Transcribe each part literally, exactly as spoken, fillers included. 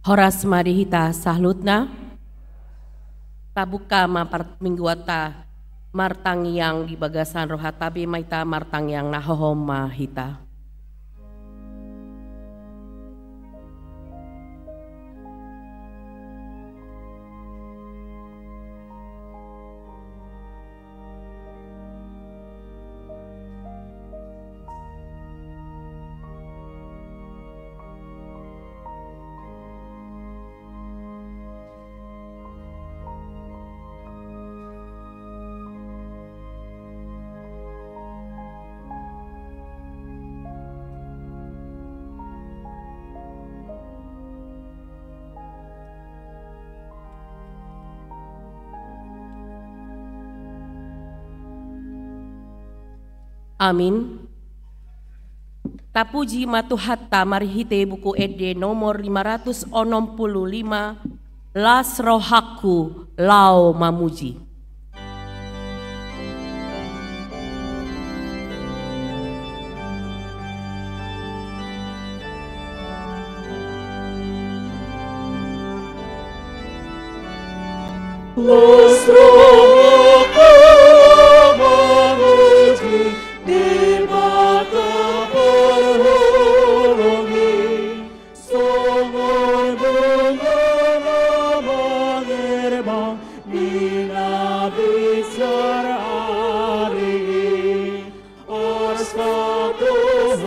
Horas ma di hita saluhutna. Tabuka ma parmingguanta, martangiang di bagasan rohanta be ma hita martangiang, na hohom ma hita. Amin. Tapuji ma Tuhanta marhite Buku Ende nomor lima ratus onom pulu lima, Las rohangku laho mamuji. Las rohangku laho mamuji Debata parholong i, songon bunga na mangerbang di na binsar ari i. Ars Pater,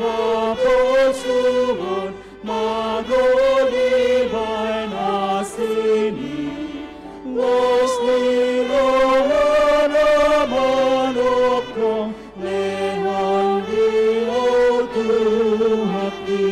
haposuhon ma do dibahen asi ni, las ni rohana manongtong lehon di Ho Tuhanki.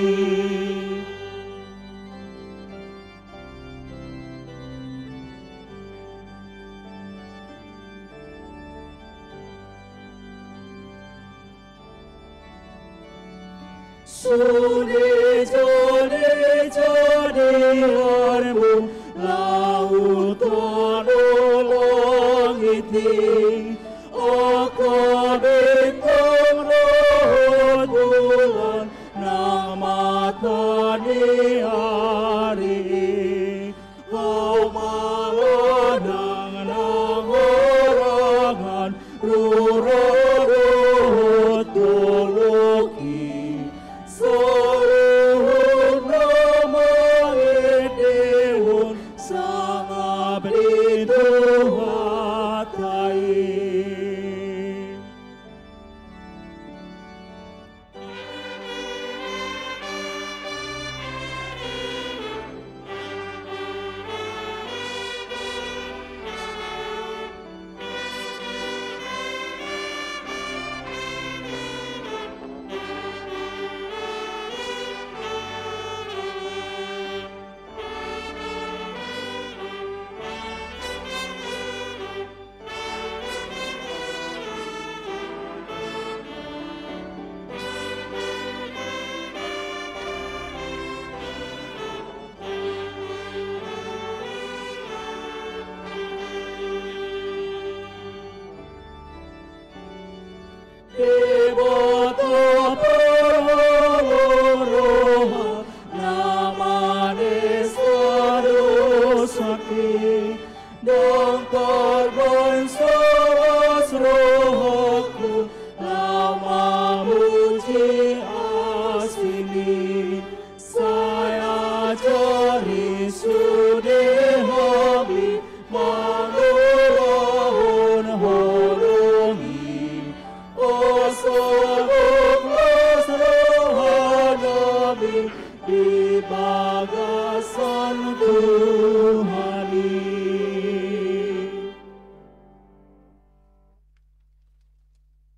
Sude jala jala di armu laut tano langit i, angka bintang dohot bulan nang mata ni ari i. Hauma nang na harangan rura dohot dolok i, saluhutna mangendehon sangap di Tuhanta i. Debata parholong roha na manes hadosaon i, ndang tarbahen las rohangku laho mamuji asi ni. Sai ajari sude hami mangulahon holong i, asa gok las rohanami di bagasan Tuhan i.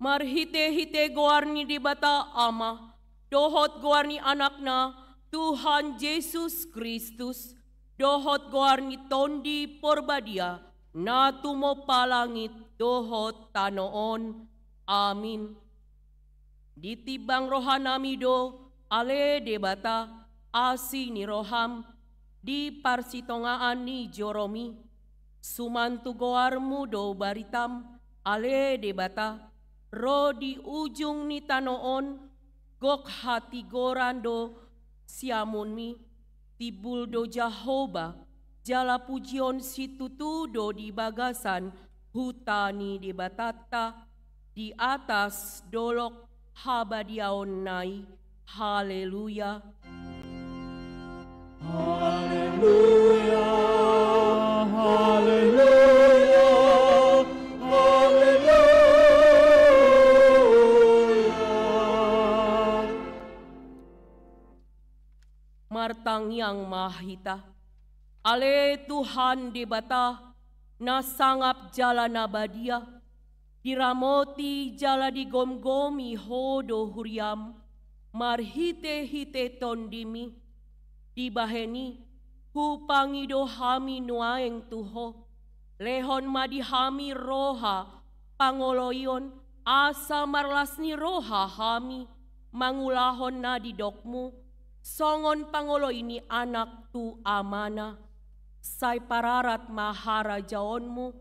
Marhitehite goar ni Debata Ama, dohot goar ni Anakna, Tuhan Jesus Kristus, dohot goar ni Tondi Porbadia, na tumompa langit dohot tano on. Amin. Ditimbang rohanami do, ale Debata, asi ni roham, di parsitongaan ni joromi. Suman tu goarmu do baritam, ale Debata, ro di ujung ni tano on, gok hatigoran do siamunmi, Timbul do Jahowa, jala pujion situtu do di bagasan huta ni Debatanta, di atas dolok habadiaonna i. Haleluya. Haleluya, haleluya, haleluya. Martangiang ma hita. Ale Tuhan Debata, na sangap jala na badia, diramoti jala digomgomi Ho do huriaM, marhitehite TondiMi. Dibahen i, hupangido hami nuaeng tu Ho, lehon ma di hami roha pangoloion, asa marlas ni roha hami mangulahon na nidokMu, songon pangoloi ni anak tu amana. Sai pararat ma harajaonMu,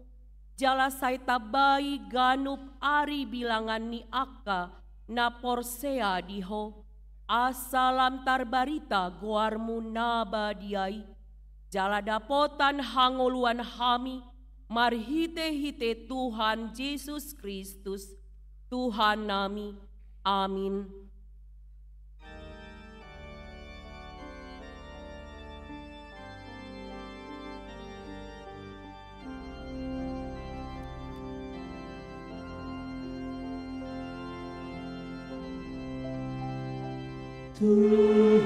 jala sai tambai ganup ari bilangan ni angka na porsea di Ho, asa lam tarbarita goarMu na badia i, jala dapotan hangoluan hami marhitehite Tuhan Jesus Kristus, Tuhannami. Amin. Tu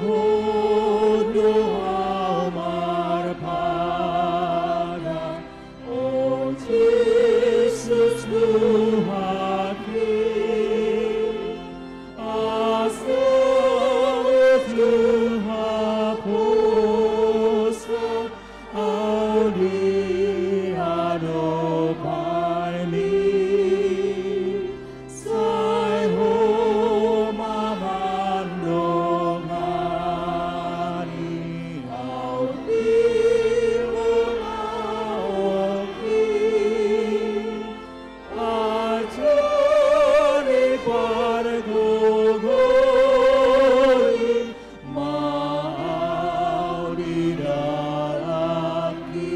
Ho do ahu marpadan, o Jesus Tuhangki, asa tu haposan ahu di adopanMi, sai Ho ma mandongani ahu di ulaonki. Ajari pargogoi ma ahu di dalanki.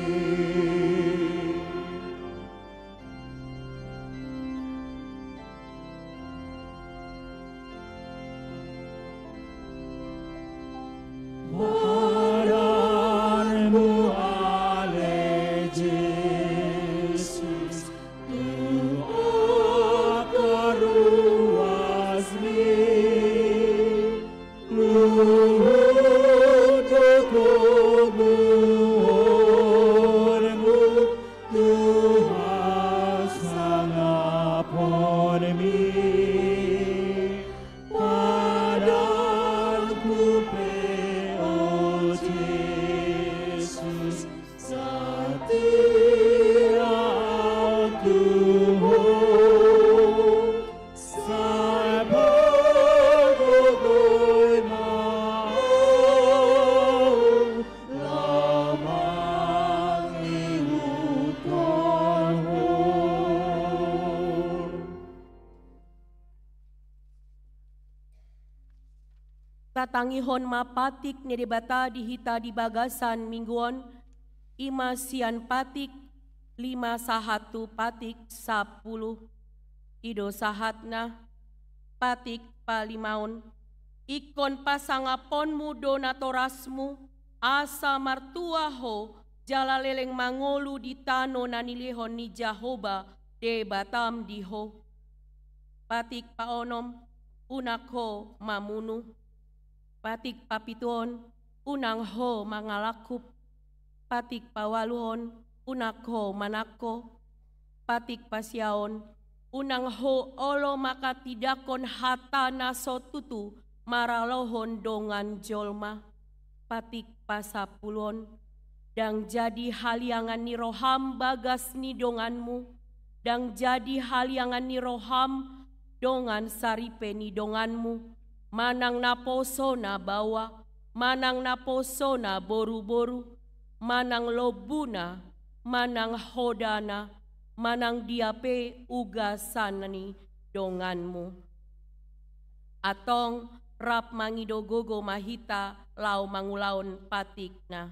Padanmu ale Jesus, tu angka ruasmi, luhut do goarMu, tu hasangaponMi. Padanku pe, o Jesus, satia ahu tu Ho, sai pargogoi ma ahu laho mangihuthon Ho. Tatangihon ma patik ni Debata di hita di bagasan minggu on, i ma sian patik lima sahat tu patik sampulu. I do sahatna, patik palimaon. Ingkon pasangaponmu do natorasmu, asa martua ho jala leleng mangolu di tano na nilehon ni Jahowa Debatam di ho. Patik paonom, unang ho mamunu. Patik papituon, unang ho mangalangkup. Patik paualuhon, unang ho manangko. Patik pasiaon, unang ho olo manghatindanghon hata na so tutu maralohon dongan jolma. Patik pasampuluon, ndang jadi haliangan ni roham bagas ni donganmu, ndang jadi haliangan ni roham dongan saripe ni donganmu, manang naposona baoa, manang naposona boruboru, manang lombuna, manang hodana, manang dia pe ugasan ni donganmu. Antong rap mangido gogo ma hita laho mangulahon patikna.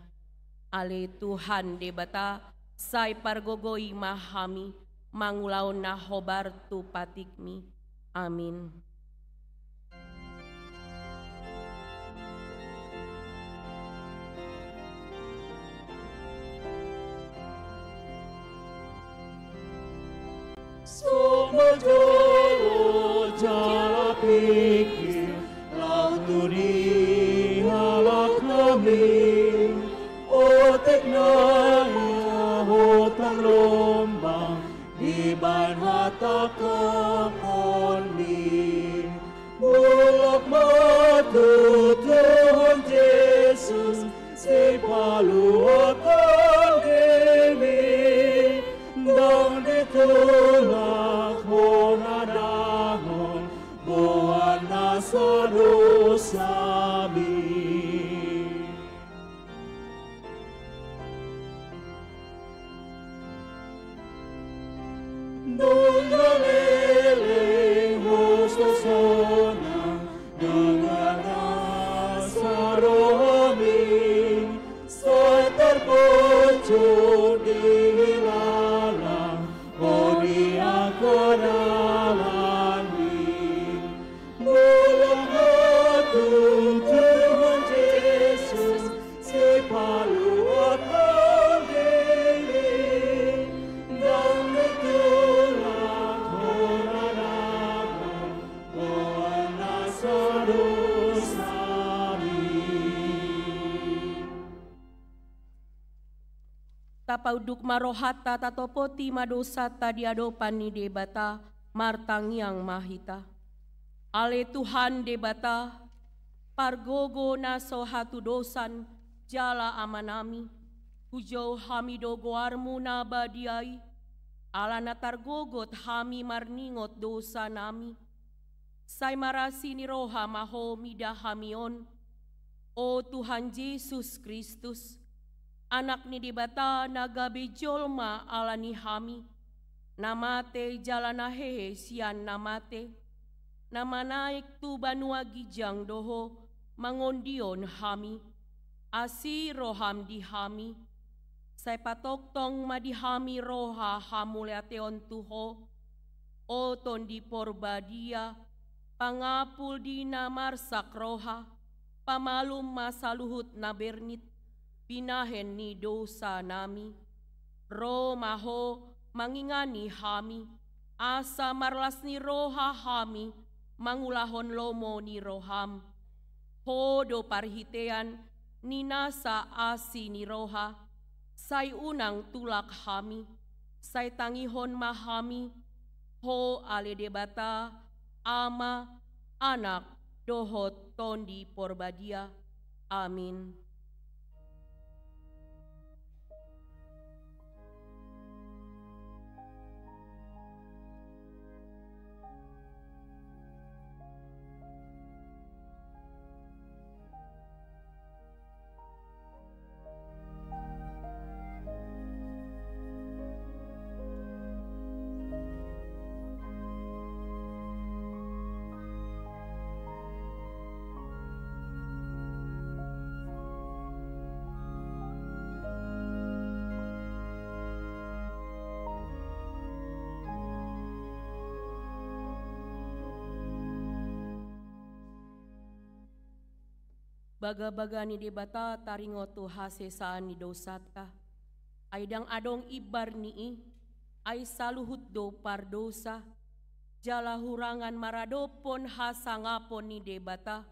Ale Tuhan Debata, sai pargogoi ma hami mangulahon na hombar tu patikmi. Amin. Songon jolo jala pingkir, laho tu di halak hami, otik na ia hotang lombang, dibahen hatangkapon mi. Mulak ma tu Tuhan Jesus, sipaluathon diriMi, ndang ditulak hona dahon boan nasa dosa mi. Nunga leleng hos tu sona, nunga nasa rohaMi, sai tarpojok dihilala Ho di angka dalanMi. Mulak ma tu Tuhan Jesus, sipaluathon diri, ndang ditulak hona dahon boan nasa dosa mi. Tapaunduk ma rohanta, tatopoti ma dosanta di adopan ni Debata, martangiang ma hita. Ale Tuhan Debata, pargogo na so hatudosan jala amanami, hujou hami do goarMu na badia i, ala na targogot hami marningot dosanami. Sai marasi ni roha ma Ho mida hami on, o Tuhan Jesus Kristus, Anak ni Debata na gabe jolma ala ni hami, na mate jala na hehe sian na mate, na manaek tu banua ginjang do Ho mangondihon hami. Asi rohaM di hami, sai patongtong ma di hami roha hamauliateon tu Ho, o Tondi Porbadia, pangapul di na marsak roha, pamalum ma saluhut na bernit, pinahen ni dosanami. Ro ma Ho mangingani hami, asa marlas ni roha hami mangulahon lomo ni rohaM. Ho do parhitean ni nasa asi ni roha, sai unang tulak hami, sai tangihon ma hami, Ho ale Debata, Ama, Anak, dohot Tondi Porbadia. Amin. Bagabaga ni Debata taringot tu hasesaan ni dosanta. Ai ndang adong imbar ni i, ai saluhut do pardosa, jala hurangan maradophon hasangapon ni Debata.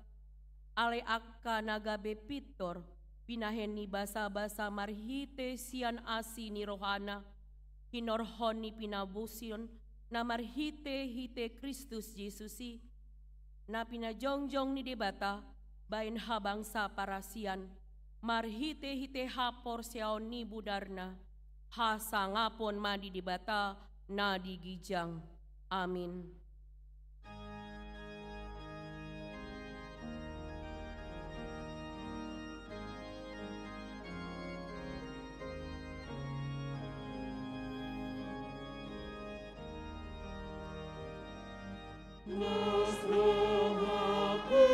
Alai angka na gabe pintor, pinahen ni basabasa marhite sian asi ni rohana, hinorhon ni pinabosion na marhitehite Kristus Jesus i, na pinajongjong ni Debata bahen habangsa parasian, marhitehite haporseaon ni budarna, hasangapon ma di Debata na di ginjang. Amin. Las rohangku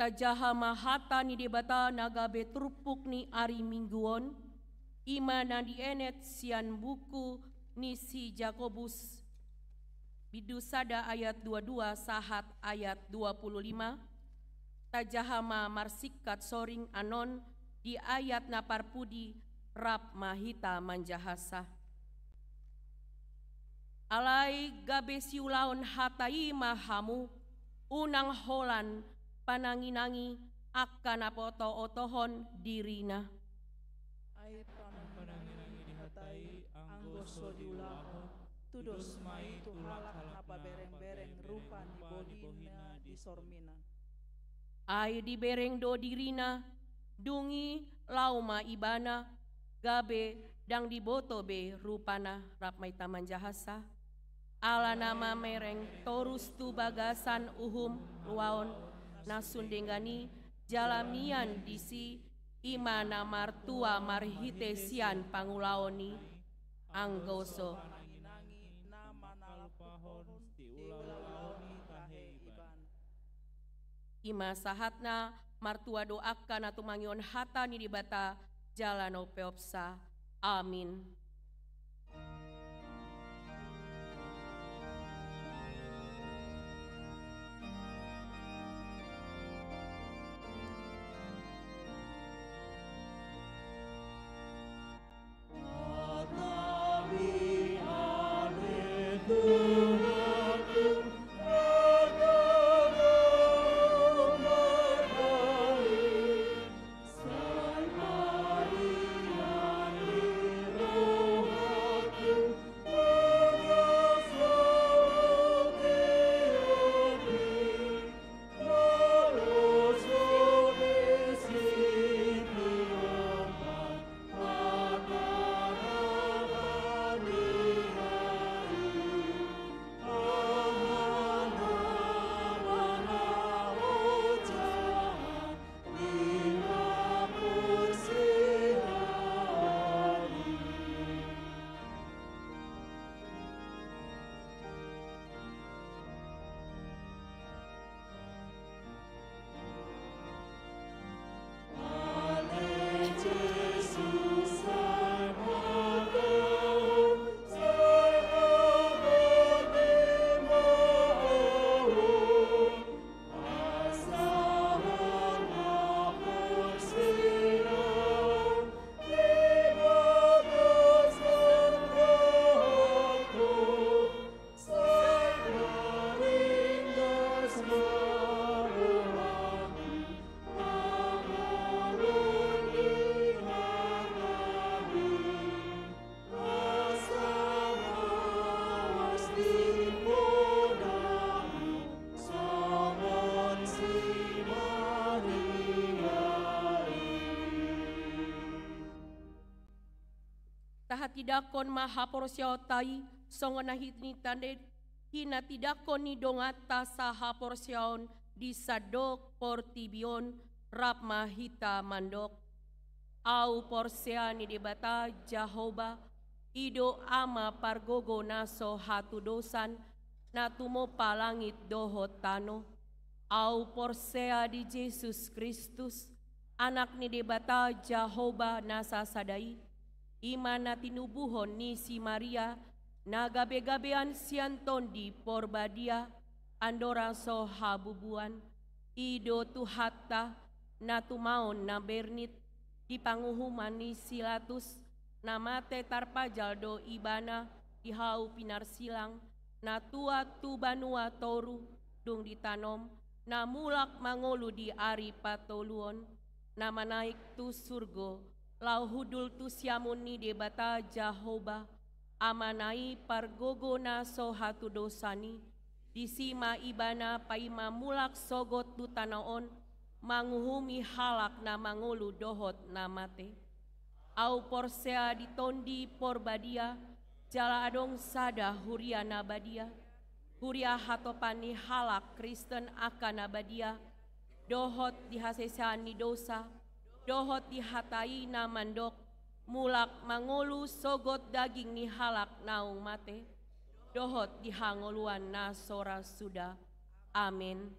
Tajaha ma hata ni Debata na gabe turpuk ni ari Minggu on, i ma na dienet sian buku ni si Jakobus, bindu sada ayat dua dua sahat ayat dua pulu lima. Tajaha ma marsingkat soring annon di ayat na parpudi rap ma hita manjahasa. Alai gabe siulaon hata i ma hamu, unang holan pananginangi angka na paotootohon dirina. Ai pananginangi di hata i anggo so diulahon, tudos ma i tu halak na paberengbereng rupa ni bohina di sormina. Ai dibereng do dirina, dung i laho ma ibana, gabe ndang diboto be rupana. Rap ma hita manjahasa. Ala na mamereng torus tu bagasan uhum ulaon na sun denggan i, jala mian disi, i ma na martua marhite sian pangulaon i, anggo so I ma sahatna. Martua do angka na tumangihon hata ni Debata jala na umpeopsa. Amin. Tahatindangkon ma haporseaonta i, songon na hinitande-, hinatindangkon ni donganta sahaporseaon di sandok portibi on, rap ma hita mandok. Ahu porsea ni Debata Jahowa, i do Ama pargogo na so hatudosan, na tumompa langit dohot tano. Ahu porsea di Jesus Kristus, Anak ni Debata Jahowa na sasada i, i ma na tinubuhon ni si Maria, na gabegabean sian Tondi Porbadia, andorang so habubuan, i do Tuhanta, na tumaon na bernit, di panguhuman ni si Latus, na mate tarpajal do ibana di hau pinarsilang, na tuat tu banua toru, dung ditanom, na mulak mangolu di ari patoluon, na manaek tu surgo, laho hundul tu siamun ni Debata Jahowa, Amana i pargogo na so hatudosan i, disi ma ibana paima mulak sogot tu tano on, manguhumi halak na mangolu dohot na mate. Ahu porsea di Tondi Porbadia, jala adong sada huria na badia, huria hatopan ni halak Kristen angka na badia, dohot di hasesaan ni dosa, dohot di hata i na mandok, mulak mangolu sogot daging ni halak naung mate, dohot di hangoluan na so ra suda. Amen.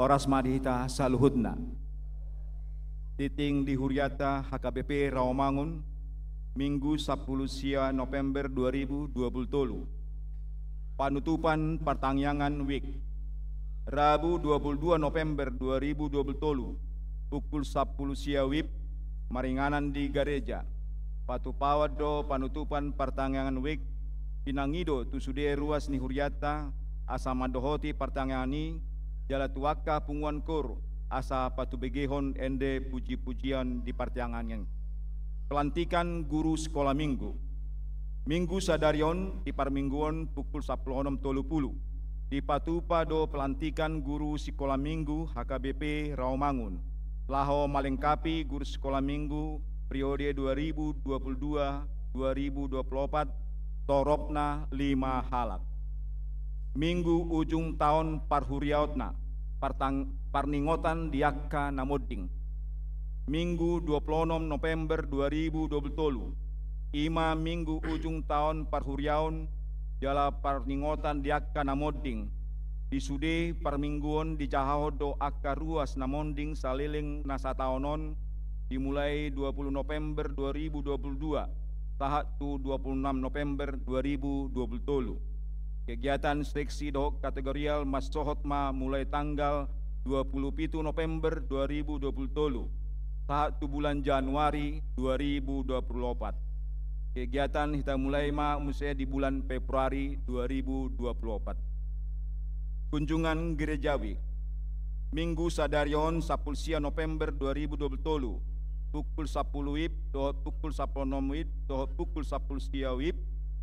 Horas ma di hita saluhutna. Tingting di hurianta H K B P Rawamangun, Minggu sampulu sia November dua ribu dua pulu tolu. Panutupan partangiangan WIB. Rabu dua pulu dua November dua ribu dua pulu tolu, pukul sampulu sia WIB, maringanan di gareja. Patupaon do panutupan partangiangan WIB, pinangido tu sude ruas ni hurianta, asa mandohoti partangiangan i, jala tu angka punguan koor, asa patubegehon ende puji-pujian di partangiangan i. Pelantikan guru sikola minggu. Minggu sadari on di parmingguon pukul sampulu onom tolu pulu. Dipatupa do pelantikan guru sikola minggu H K B P Rawamangun. Laho malengkapi guru sikola minggu periode dua ribu dua pulu dua, dua ribu dua pulu opat, toropna lima halak. Minggu ujung taon parhuriaonna, partang-, parningotan di angka na monding. Minggu dua pulu onom November dua ribu dua pulu tolu, i ma minggu ujung taon parhuriaon, jala parningotan di angka na monding. Di sude parmingguon dijahahon do angka ruas na monding saleleng na sataon on, dimulai dua pulu November dua ribu dua pulu dua, sahat tu dua pulu enam November dua ribu dua pulu tolu. Kegiatan seleksi dohot kategorial mansohot ma mulai tanggal dua pulu pitu November dua ribu dua pulu tolu, sahat tu bulan Januari dua ribu dua pulu opat. Kegiatan hita mulai ma muse di bulan Februari dua ribu dua pulu opat. Kunjungan gerejawi. Minggu sadari on sampulu sia November dua ribu dua pulu tolu, pukul sampulu WIB dohot pukul sampulu onom WIB dohot pukul sampulu sia WIB,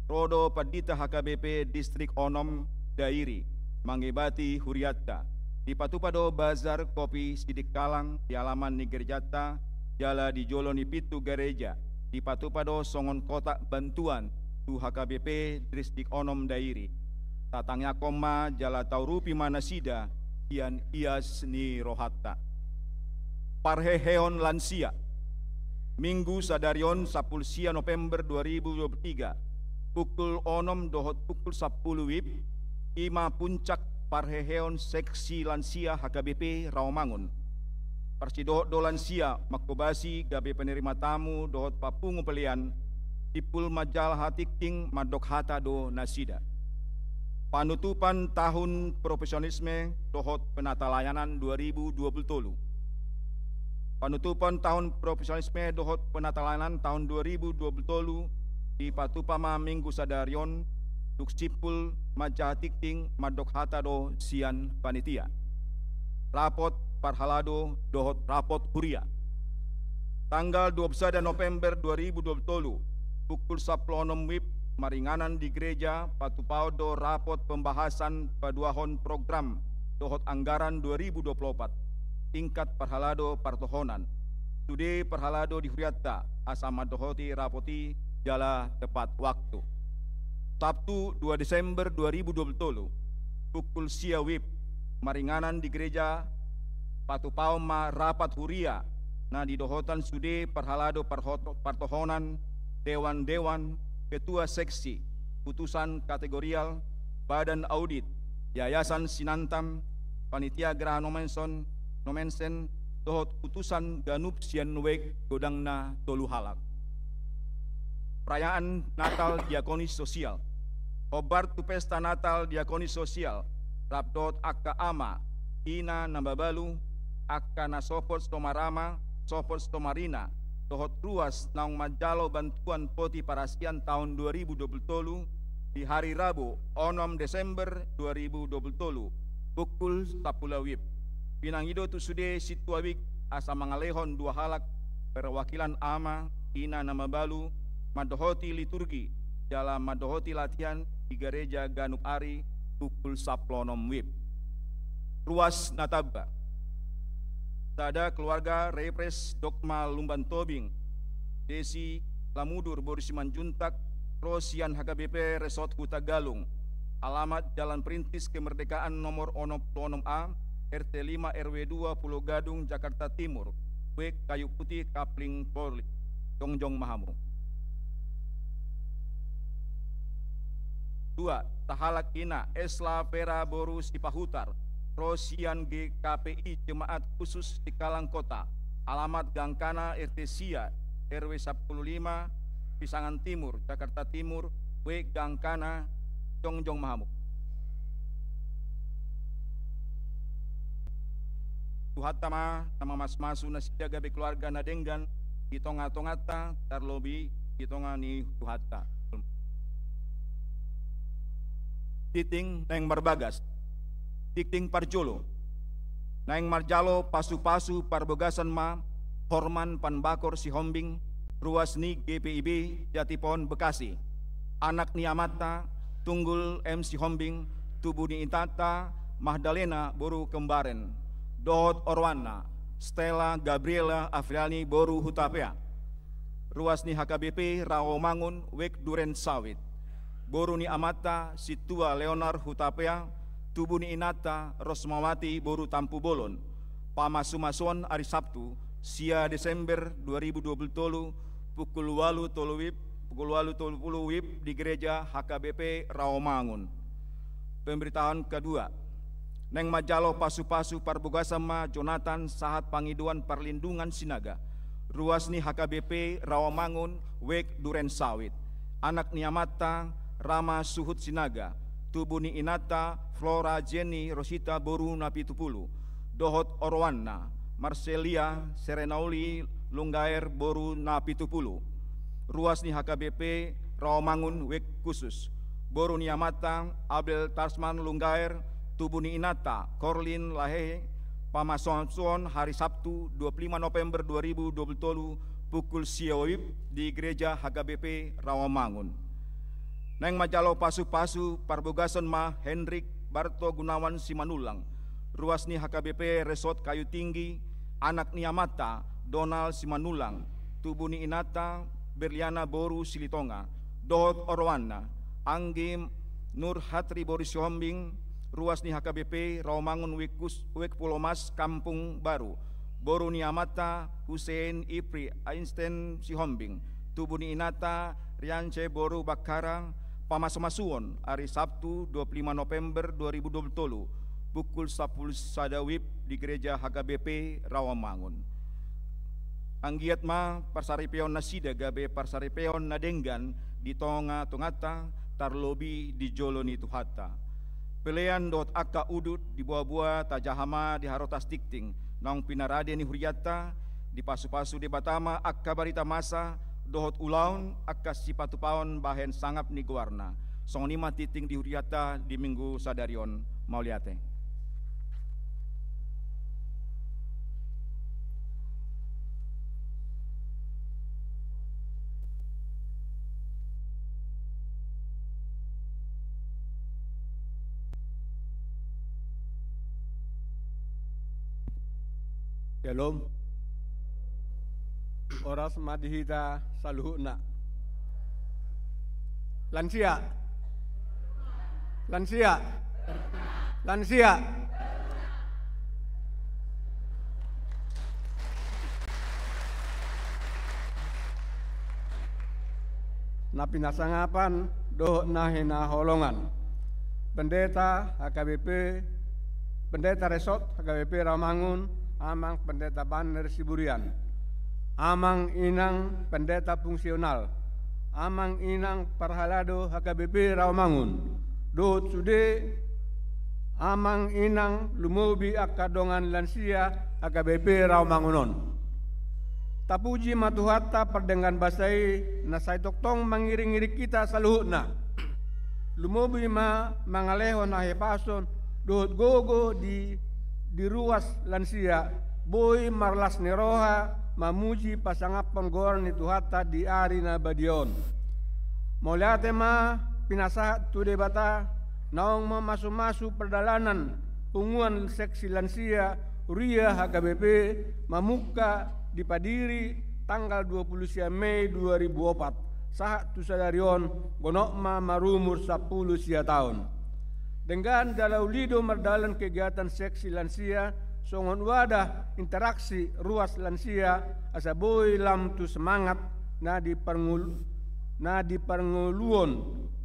ro do pandita H K B P Distrik onom Dairi, mangebati hurianta. Dipatupa do bazar kopi Sidikalang di alaman ni gerejanta, jala di jolo ni pintu gareja, dipatupa do songon kotak bantuan tu H K B P Distrik onom Dairi. Tatangiangkon ma jala taurupi ma nasida sian ias ni rohanta. Parheheon lansia. Minggu sadari on sampulu sia November dua ribu dua pulu tiga, pukul onom dohot pukul sampulu WIB, i ma puncak parheheon seksi lansia H K B P Rawamangun. Parsidohot do lansia manghobasi gabe penerima tamu dohot papungu pelean, simpul manjaha tingting mandok hata do nasida. Panutupan tahun profesionalisme dohot penatalayanan dua ribu dua pulu tolu. Panutupan tahun profesionalisme dohot penatalayanan tahun dua ribu dua pulu tolu dipatupa ma minggu sadari on, dung simpul manjaha tingting mandok hata do sian panitia. Rapot parhalado dohot rapot huria. Tanggal dua pulu sada November dua ribu dua pulu tolu, pukul sampulu onom WIB, maringanan di gereja, patupaon do rapot pembahasan paduahon program dohot anggaran dua ribu dua pulu opat, tingkat parhalado partohonan. Sude parhalado di hurianta asa mandohoti rapot i jala tepat waktu. Sabtu dua Desember dua ribu dua pulu tolu, pukul sia WIB, maringanan di gereja, patupaon ma rapat huria na didohotan sude parhalado parhoto-, partohonan, dewan-dewan, ketua seksi, utusan kategorial, badan audit, Yayasan Sinantam, panitia geraha Nommensen, Nommensen, dohot utusan ganup sian WIB godangna tolu halak. Perayaan Natal Diakonis Sosial. Hombar tu pesta Natal Diakonis Sosial, rap dohot angka ama, ina na mabalu, angka na sopot so marama, sopot so marina, dohot ruas naung manjalo bantuan poti parasian taon dua ribu dua pulu tolu, di hari Rabu, onom Desember dua ribu dua pulu tolu, pukul sampulu WIB. Pinangido tu sude sintua WIB asa mangalehon dua halak perwakilan ama, ina na mabalu, mandohoti liturgi, jala mandohoti latihan di gareja ganup ari pukul sampulu onom WIB. Ruas na tamba. Sada keluarga Repres Dogma Lumban Tobing, Desi Lamudur boru Simanjuntak, ro sian H K B P Resort Hutagalung, alamat Jalan Perintis Kemerdekaan nomor onom pulu onom A, R T lima R W dua Pulo Gadung, Jakarta Timur, W Kayu Putih, Kapling, Polri. Jongjong ma hamu. Dua, sahalak ina, Esla Vera boru Sipahutar, ro sian G K P I Jemaat Khusus Singkalang Kota, alamat Gangkana, R T sia, R W sapuluh lima, Pisangan Timur, Jakarta Timur, W Gangkana, jongjong ma hamu. Tuhanta ma na mamasumasu nasida gabe keluarga na denggan di tongatonganta, tarlobi di tonga ni Tuhanta. Tingting naeng marbagas. Tingting parjolo. Naeng manjalo pasupasu parbagason ma Horman Panbakor Sihombing, ruas ni G P I B Jatipon, Bekasi, anak ni amanta Tunggul M Sihombing, tubu ni inanta Magdalena boru Kembaren, dohot oroanna Stella Gabriela Afriani boru Hutapea, ruas ni H K B P Rawamangun, W Duren Sawit, boru ni amanta Sintua Leonard Hutapea, tubu ni inanta Rosmawati boru Tampubolon. Pamasumasuon ari Sabtu, sia Desember dua ribu dua puluh tolu, pukul ualu tolu WIB, pukul ualu tolu pulu WIB di Gereja H K B P Rawamangun. Pemberitahuan kedua. Naeng manjalo pasupasu parbagason ma Jonathan Sahat Pangidoan Parlindungan Sinaga, ruas ni H K B P Rawamangun, W Duren Sawit, anak ni amanta Rama Suhut Sinaga, tubu ni inanta Flora Jenny Rosita boru Napitupulu, dohot oroanna Marcelia Serenauli Lunggaer boru Napitupulu, ruas ni H K B P Rawamangun, W Khusus, boru ni amanta Abel Tasman Lunggaer, tubu ni inanta Korlin Lahehe. Pamasumasuon hari Sabtu, dua puluh lima November dua ribu dua puluh tolu, pukul sia WIB di Gereja H K B P Rawamangun. Naeng manjalo pasupasu parbagason ma Henrik Barto Gunawan Simanullang, ruas ni H K B P Resort Kayu Tinggi, anak ni amanta Donald Simanullang, tubu ni inanta Berliana boru Silitonga, dohot oroanna Anggi Nurhatri boru Sihombing, ruas ni H K B P Rawamangun, W Kus-, W Pulomas Kampung Baru, boru ni amanta Hussein Ipri Einstein Sihombing, tubu ni inanta Riance boru Bakkara. Pamasumasuon ari Sabtu, dua puluh lima November dua ribu dua puluh tolu, pukul sampulu sada WIB di Gereja H K B P Rawamangun. Anggiat ma parsaripeon nasida gabe parsaripeon na denggan di tongatonganta, tarlobi di jolo ni Tuhanta. Pelean dohot angka udut di boaboa tajaha ma di harotas tingting naung pinarade ni hurianta, dipasupasu Debata ma angka barita masa dohot ulaon angka sipatupaon bahen sangap ni goarna. Songon i ma tingting di hurianta di Minggu sadari on. Mauliate. Syalom. Horas ma di hita saluhutna. Lansia. Lansia. Lansia. Na pinasangapan dohot na hinaholongan. Pendeta H K B P, Pendeta Resort H K B P Rawamangun, Amang Pendeta Banner Siburian. Amang inang pendeta fungsional. Amang inang parhalado H K B P Rawamangun. Dohot sude amang inang lumobi angka dongan lansia H K B P Rawamangun on. Tapuji ma Tuhanta pardenggan basa i, na sai tongtong mangiringiring hita saluhutna. Lumobi ma mangalehon hahipason dohot gogo di, di ruas lansia, boi marlas ni roha mamuji pasangaphon goar ni Tuhanta di ari na badia on. Mauliate ma pinasahat tu Debata, naung mamasumasu pardalanan punguan seksi lansia huria H K B P mamungka dipadiri tanggal dua puluh sia Mei dua ribu opat, sahat tu sadari on gonop ma marumur sampulu sia taon. Denggan jala uli do mardalan kegiatan seksi lansia songon wadah interaksi ruas lansia, asa boi lam tu semangat na di parngol-, na di parngoluon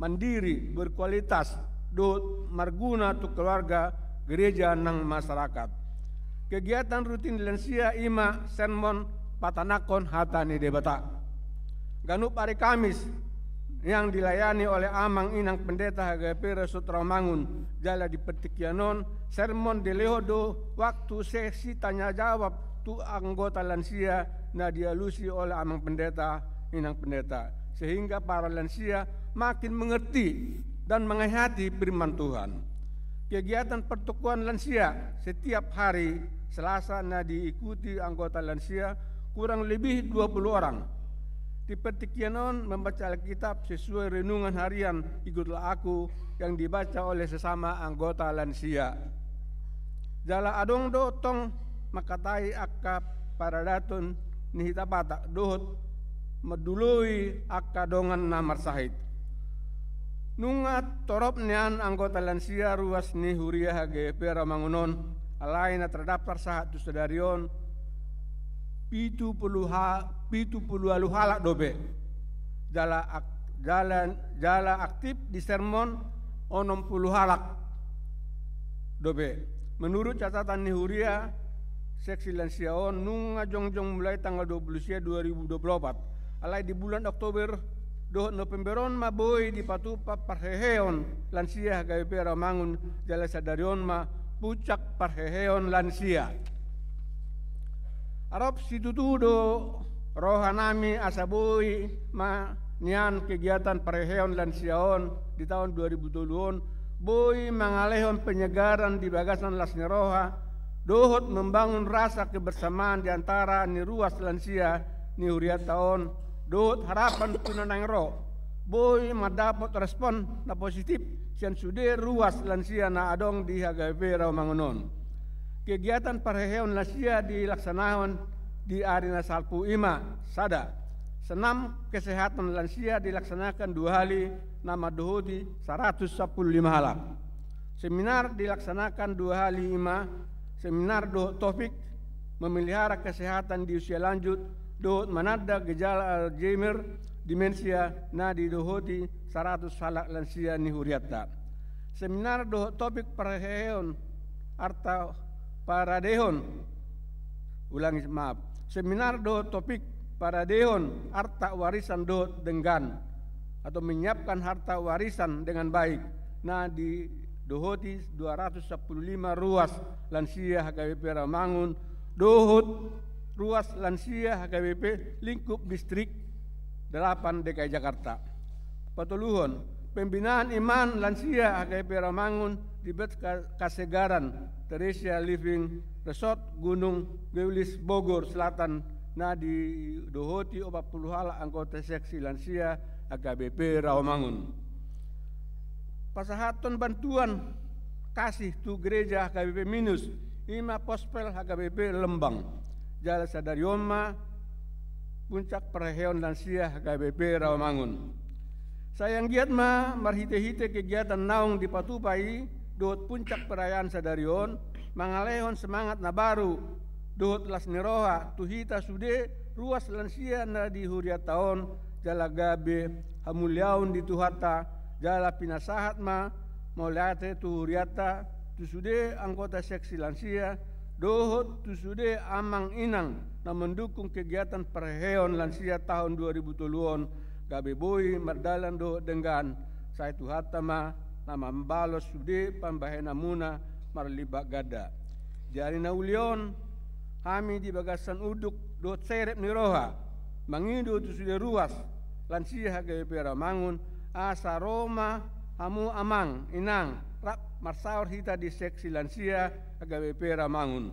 mandiri, berkualitas, dohot marguna tu keluarga, gereja nang masyarakat. Kegiatan rutin lansia i ma sermon patanakhon hata ni Debata. Ganup ari Kamis yang dilayani oleh amang inang pendeta H K B P Resort Rawamangun, jala di partingkian on sermon dilehon do waktu sesi tanya jawab tu anggota lansia na dialusi oleh amang pendeta, inang pendeta, sehingga para lansia makin mengerti dan menghayati firman Tuhan. Kegiatan pertokoan lansia setiap hari Selasa na diikuti anggota lansia kurang lebih dua puluh orang. Di partingkian on membaca Alkitab sesuai renungan harian Ikutlah Aku yang dibaca oleh sesama anggota lansia. Jala adong do tong mangkatai angka paradaton ni hita Batak dohot manduloi angka dongan na marsahit. Nunga torop nian anggota lansia ruas ni huria H K B P Rawamangun on, alai na tardaftar sahat tu sadari on pitu pulu ha-, pitu pulu ualu halak dope. Jala ak-, jala, jala aktif di sermon onom pulu halak dope. Menurut catatan ni huria, seksi lansia on nunga jongjong mulai tanggal dua pulu sia dua ribu dua pulu opat. Alai di bulan Oktober dohot November on ma boi dipatupa parheheon lansia H K B P Rawamangun, jala sadari on ma puncak parheheon lansia. Arop situtu do rohanami asa boi ma nian kegiatan parheheon lansia on di taon dua ribu tolu on, boi mangalehon penyegaran di bagasan las ni roha, dohot membangun rasa kebersamaan di antara ni ruas lansia ni hurianta on, dohot harapan tu na naeng ro, boi mandapot respon na positif sian sude ruas lansia na adong di H K B P Rawamangun on. Kegiatan parheheon lansia dilaksanahon di ari na salpu i ma: sada, senam kesehatan lansia dilaksanakan dua hali na mandohoti saratus sampulu lima halak. Seminar dilaksanakan dua hali, i ma seminar dohot topik memelihara kesehatan di usia lanjut dohot mananda gejala Alzheimer, demensia, na didohoti saratus halak lansia ni hurianta. Seminar dohot topik parheheon arta paradehon, ulangi, maaf, seminar dohot topik paradehon arta warisan dohot denggan, atau menyiapkan harta warisan dengan baik, na didohoti dua ratus sampulu lima ruas lansia H K B P Rawamangun dohot ruas lansia H K B P lingkup distrik delapan D K I Jakarta. Patoluhon, pembinaan iman lansia H K B P Rawamangun di Beth Ka-, Kasegaran Theresia Living Resort Gunung Geulis Bogor Selatan, na didohoti opat pulu halak anggota seksi lansia H K B P Rawamangun. Pasahathon bantuan kasih tu gereja H K B P Minus, i ma Pospel H K B P Lembang. Jala sadari on ma puncak parheheon lansia H K B P Rawamangun. Sai anggiat ma marhitehite kegiatan naung dipatupa i dohot puncak perayaan sadari on mangalehon semangat na baru dohot las ni roha tu hita sude ruas lansia na di hurianta on, jala gabe hamuliaon di Tuhanta, jala pinasahat ma mauliate tu hurianta, tu sude anggota seksi lansia, dohot tu sude amang inang na mandukung kegiatan parheheon lansia taon dua ribu tolu on, gabe boi mardalan dohot denggan, sai Tuhanta ma na mambalos sude pambahenanmuna marlipat ganda. Di ari na uli on, hami di bagasan unduk dohot serep ni roha mangido tu sude ruas lansia H K B P Rawamangun, asa ro ma hamu amang inang rap marsaor hita di seksi lansia H K B P Rawamangun.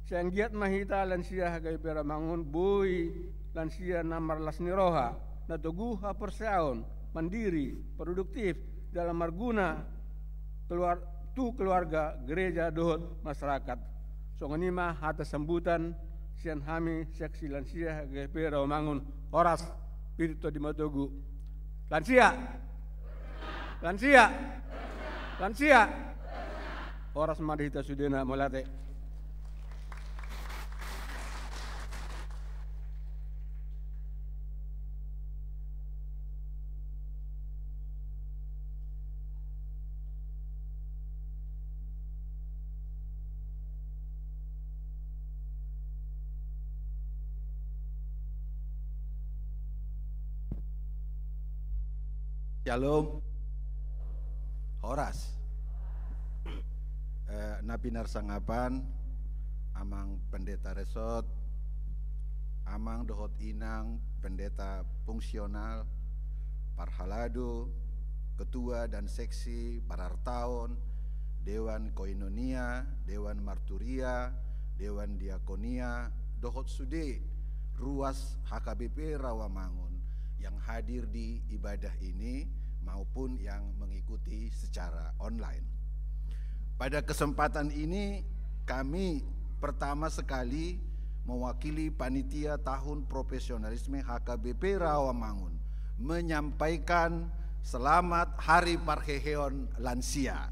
Sai anggiat ma hita lansia H K B P Rawamangun boi lansia na marlas ni roha, na togu haporseaon, mandiri, produktif, jala marguna keluar-, tu keluarga, gereja dohot masyarakat. Songon i ma hata sambutan sian hami seksi lansia H K B P Rawamangun. Horas, pir tondi ma togu. Lansia! Lansia! Lansia! Horas ma di hita sudena, mauliate. Shalom. Horas. Eh, na pinarsangapan, Amang Pendeta Resort, Amang dohot Inang Pendeta Fungsional, Parhalado, Ketua dan Seksi, Parartaon, Dewan Koinonia, Dewan Marturia, Dewan Diakonia, dohot sude ruas H K B P Rawamangun yang hadir di ibadah ini maupun yang mengikuti secara online. Pada kesempatan ini, kami pertama sekali mewakili Panitia Tahun Profesionalisme H K B P Rawamangun menyampaikan selamat Hari Parheheon Lansia.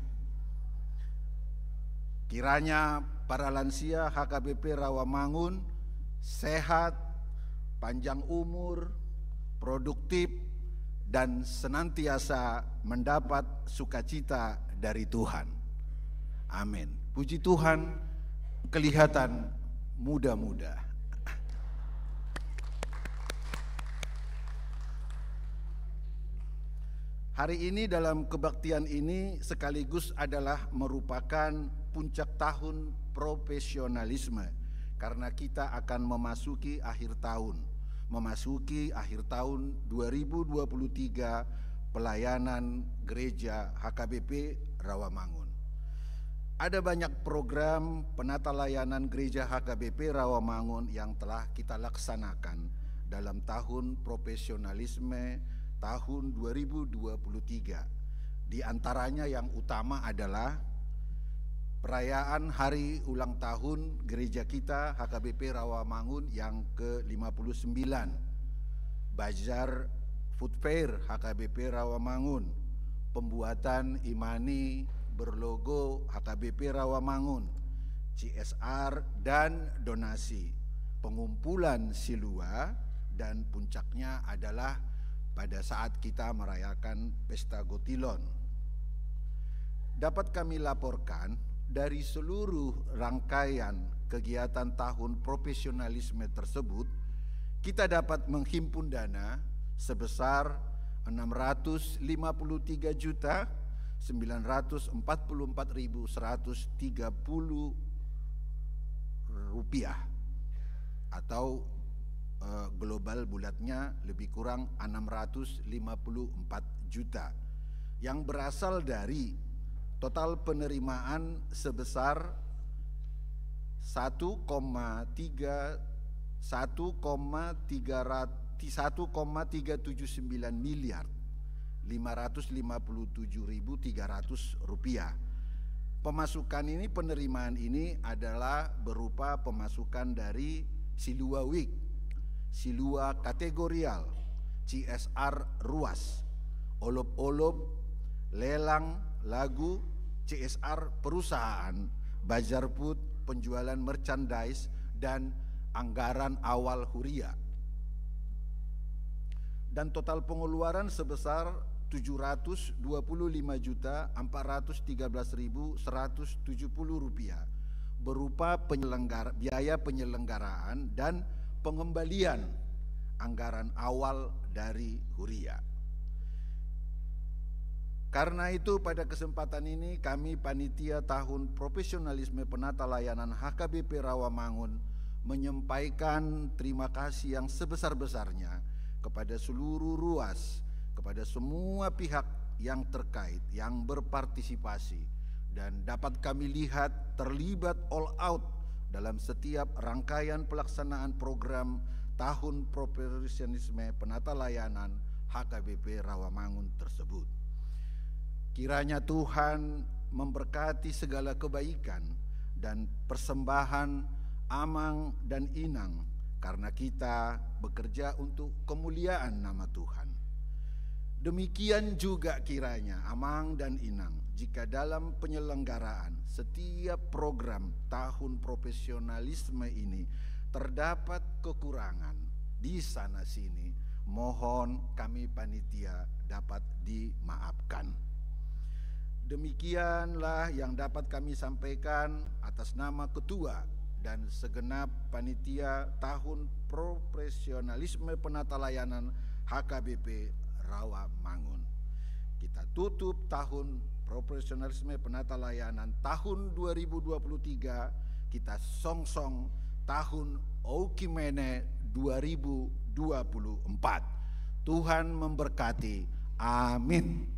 Kiranya para lansia H K B P Rawamangun sehat, panjang umur, produktif, dan senantiasa mendapat sukacita dari Tuhan. Amin. Puji Tuhan, kelihatan muda-muda. Hari ini, dalam kebaktian ini sekaligus adalah merupakan puncak tahun profesionalisme, karena kita akan memasuki akhir tahun, memasuki akhir tahun dua ribu dua puluh tiga pelayanan gereja H K B P Rawamangun. Ada banyak program penata layanan gereja H K B P Rawamangun yang telah kita laksanakan dalam tahun profesionalisme tahun dua ribu dua puluh tiga. Di antaranya yang utama adalah perayaan hari ulang tahun gereja kita H K B P Rawamangun yang ke lima puluh sembilan, Bazar Food Fair H K B P Rawamangun, pembuatan imani berlogo H K B P Rawamangun, C S R dan donasi, pengumpulan silua, dan puncaknya adalah pada saat kita merayakan Pesta Gotilon. Dapat kami laporkan, dari seluruh rangkaian kegiatan tahun profesionalisme tersebut, kita dapat menghimpun dana sebesar enam ratus lima puluh tiga juta sembilan ratus empat puluh empat ribu seratus tiga puluh rupiah, atau, eh, global bulatnya lebih kurang enam ratus lima puluh empat juta, yang berasal dari total penerimaan sebesar satu koma tiga, satu koma tiga ratus, satu koma tiga tujuh sembilan miliar lima ratus lima puluh tujuh ribu tiga ratus rupiah. Pemasukan ini, penerimaan ini adalah berupa pemasukan dari Silua Week, Silua Kategorial, C S R Ruas, Olop-olop, Lelang Lagu, C S R Perusahaan, Bazar Food, penjualan merchandise, dan anggaran awal huria. Dan total pengeluaran sebesar tujuh ratus dua puluh lima juta empat ratus tiga belas ribu seratus tujuh puluh rupiah, berupa penyelenggara-, biaya penyelenggaraan dan pengembalian anggaran awal dari huria. Karena itu, pada kesempatan ini, kami, Panitia Tahun Profesionalisme Penata Layanan H K B P Rawamangun, menyampaikan terima kasih yang sebesar-besarnya kepada seluruh ruas, kepada semua pihak yang terkait, yang berpartisipasi, dan dapat kami lihat terlibat all out dalam setiap rangkaian pelaksanaan program Tahun Profesionalisme Penata Layanan H K B P Rawamangun tersebut. Kiranya Tuhan memberkati segala kebaikan dan persembahan Amang dan Inang, karena kita bekerja untuk kemuliaan nama Tuhan. Demikian juga kiranya, Amang dan Inang, jika dalam penyelenggaraan setiap program tahun profesionalisme ini terdapat kekurangan di sana sini, mohon kami, panitia, dapat dimaafkan. Demikianlah yang dapat kami sampaikan atas nama Ketua dan segenap Panitia Tahun Profesionalisme Penata Layanan H K B P Rawamangun. Kita tutup tahun profesionalisme penata layanan tahun dua ribu dua puluh tiga, kita songsong tahun Oikumene dua ribu dua puluh empat. Tuhan memberkati. Amin.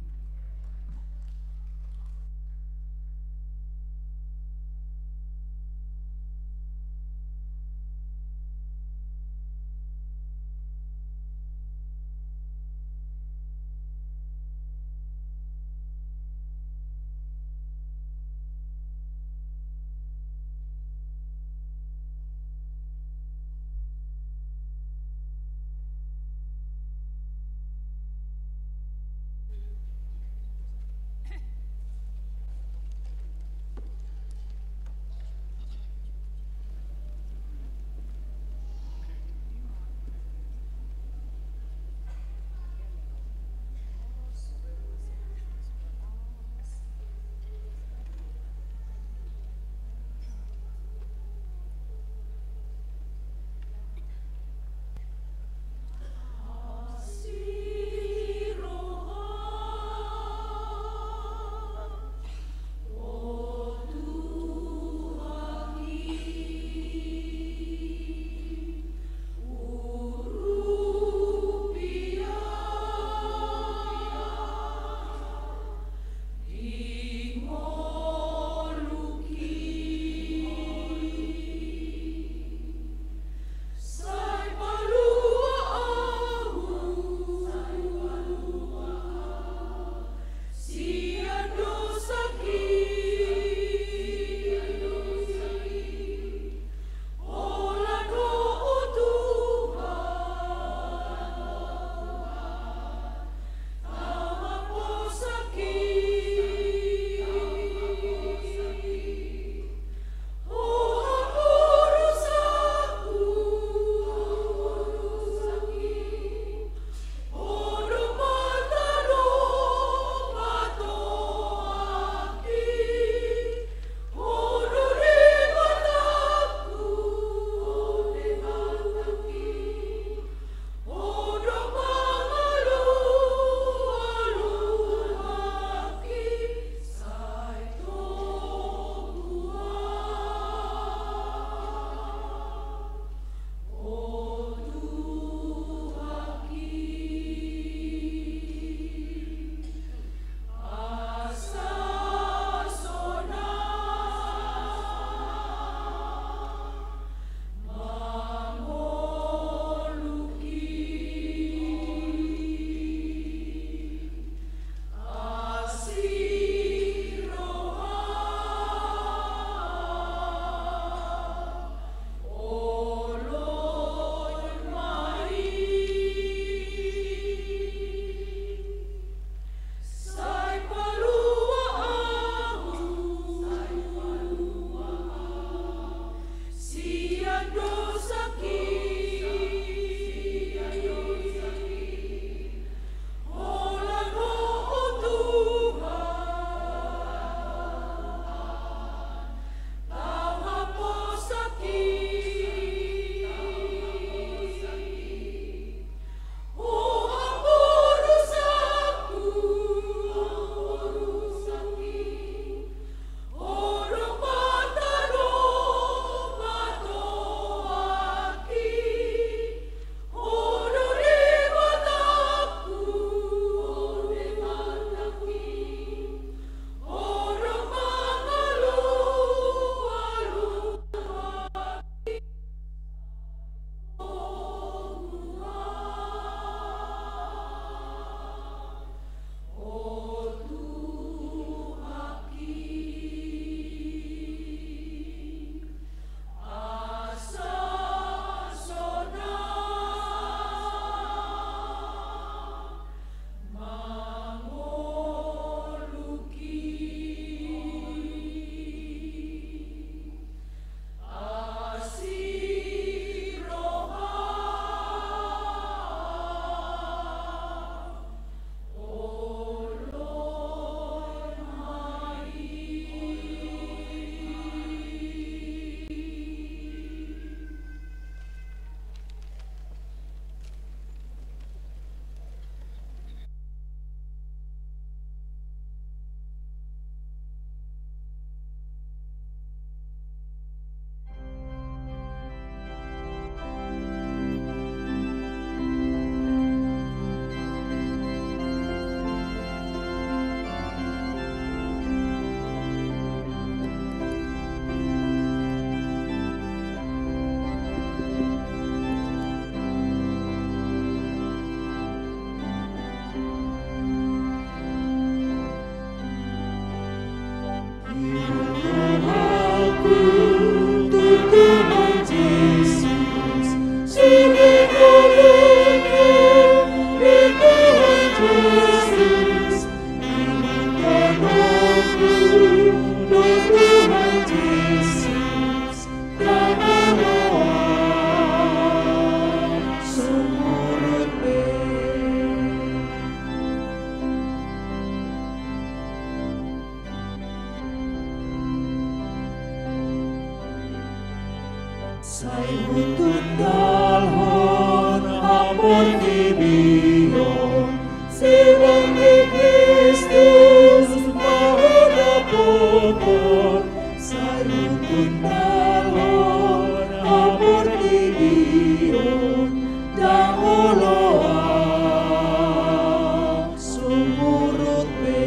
Sai hutundalhon haportibion, silang ni Kristus mahona popon. Sai hutundalhon haportibion, ndang olo ahu sumurut be.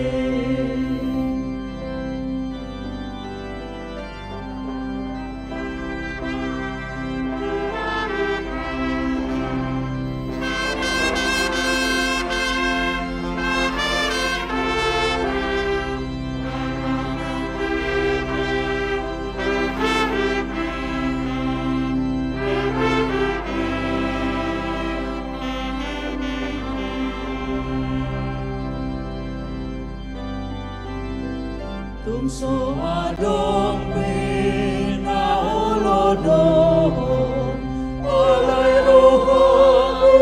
Tung so adong be na olo dohot, alai rohangku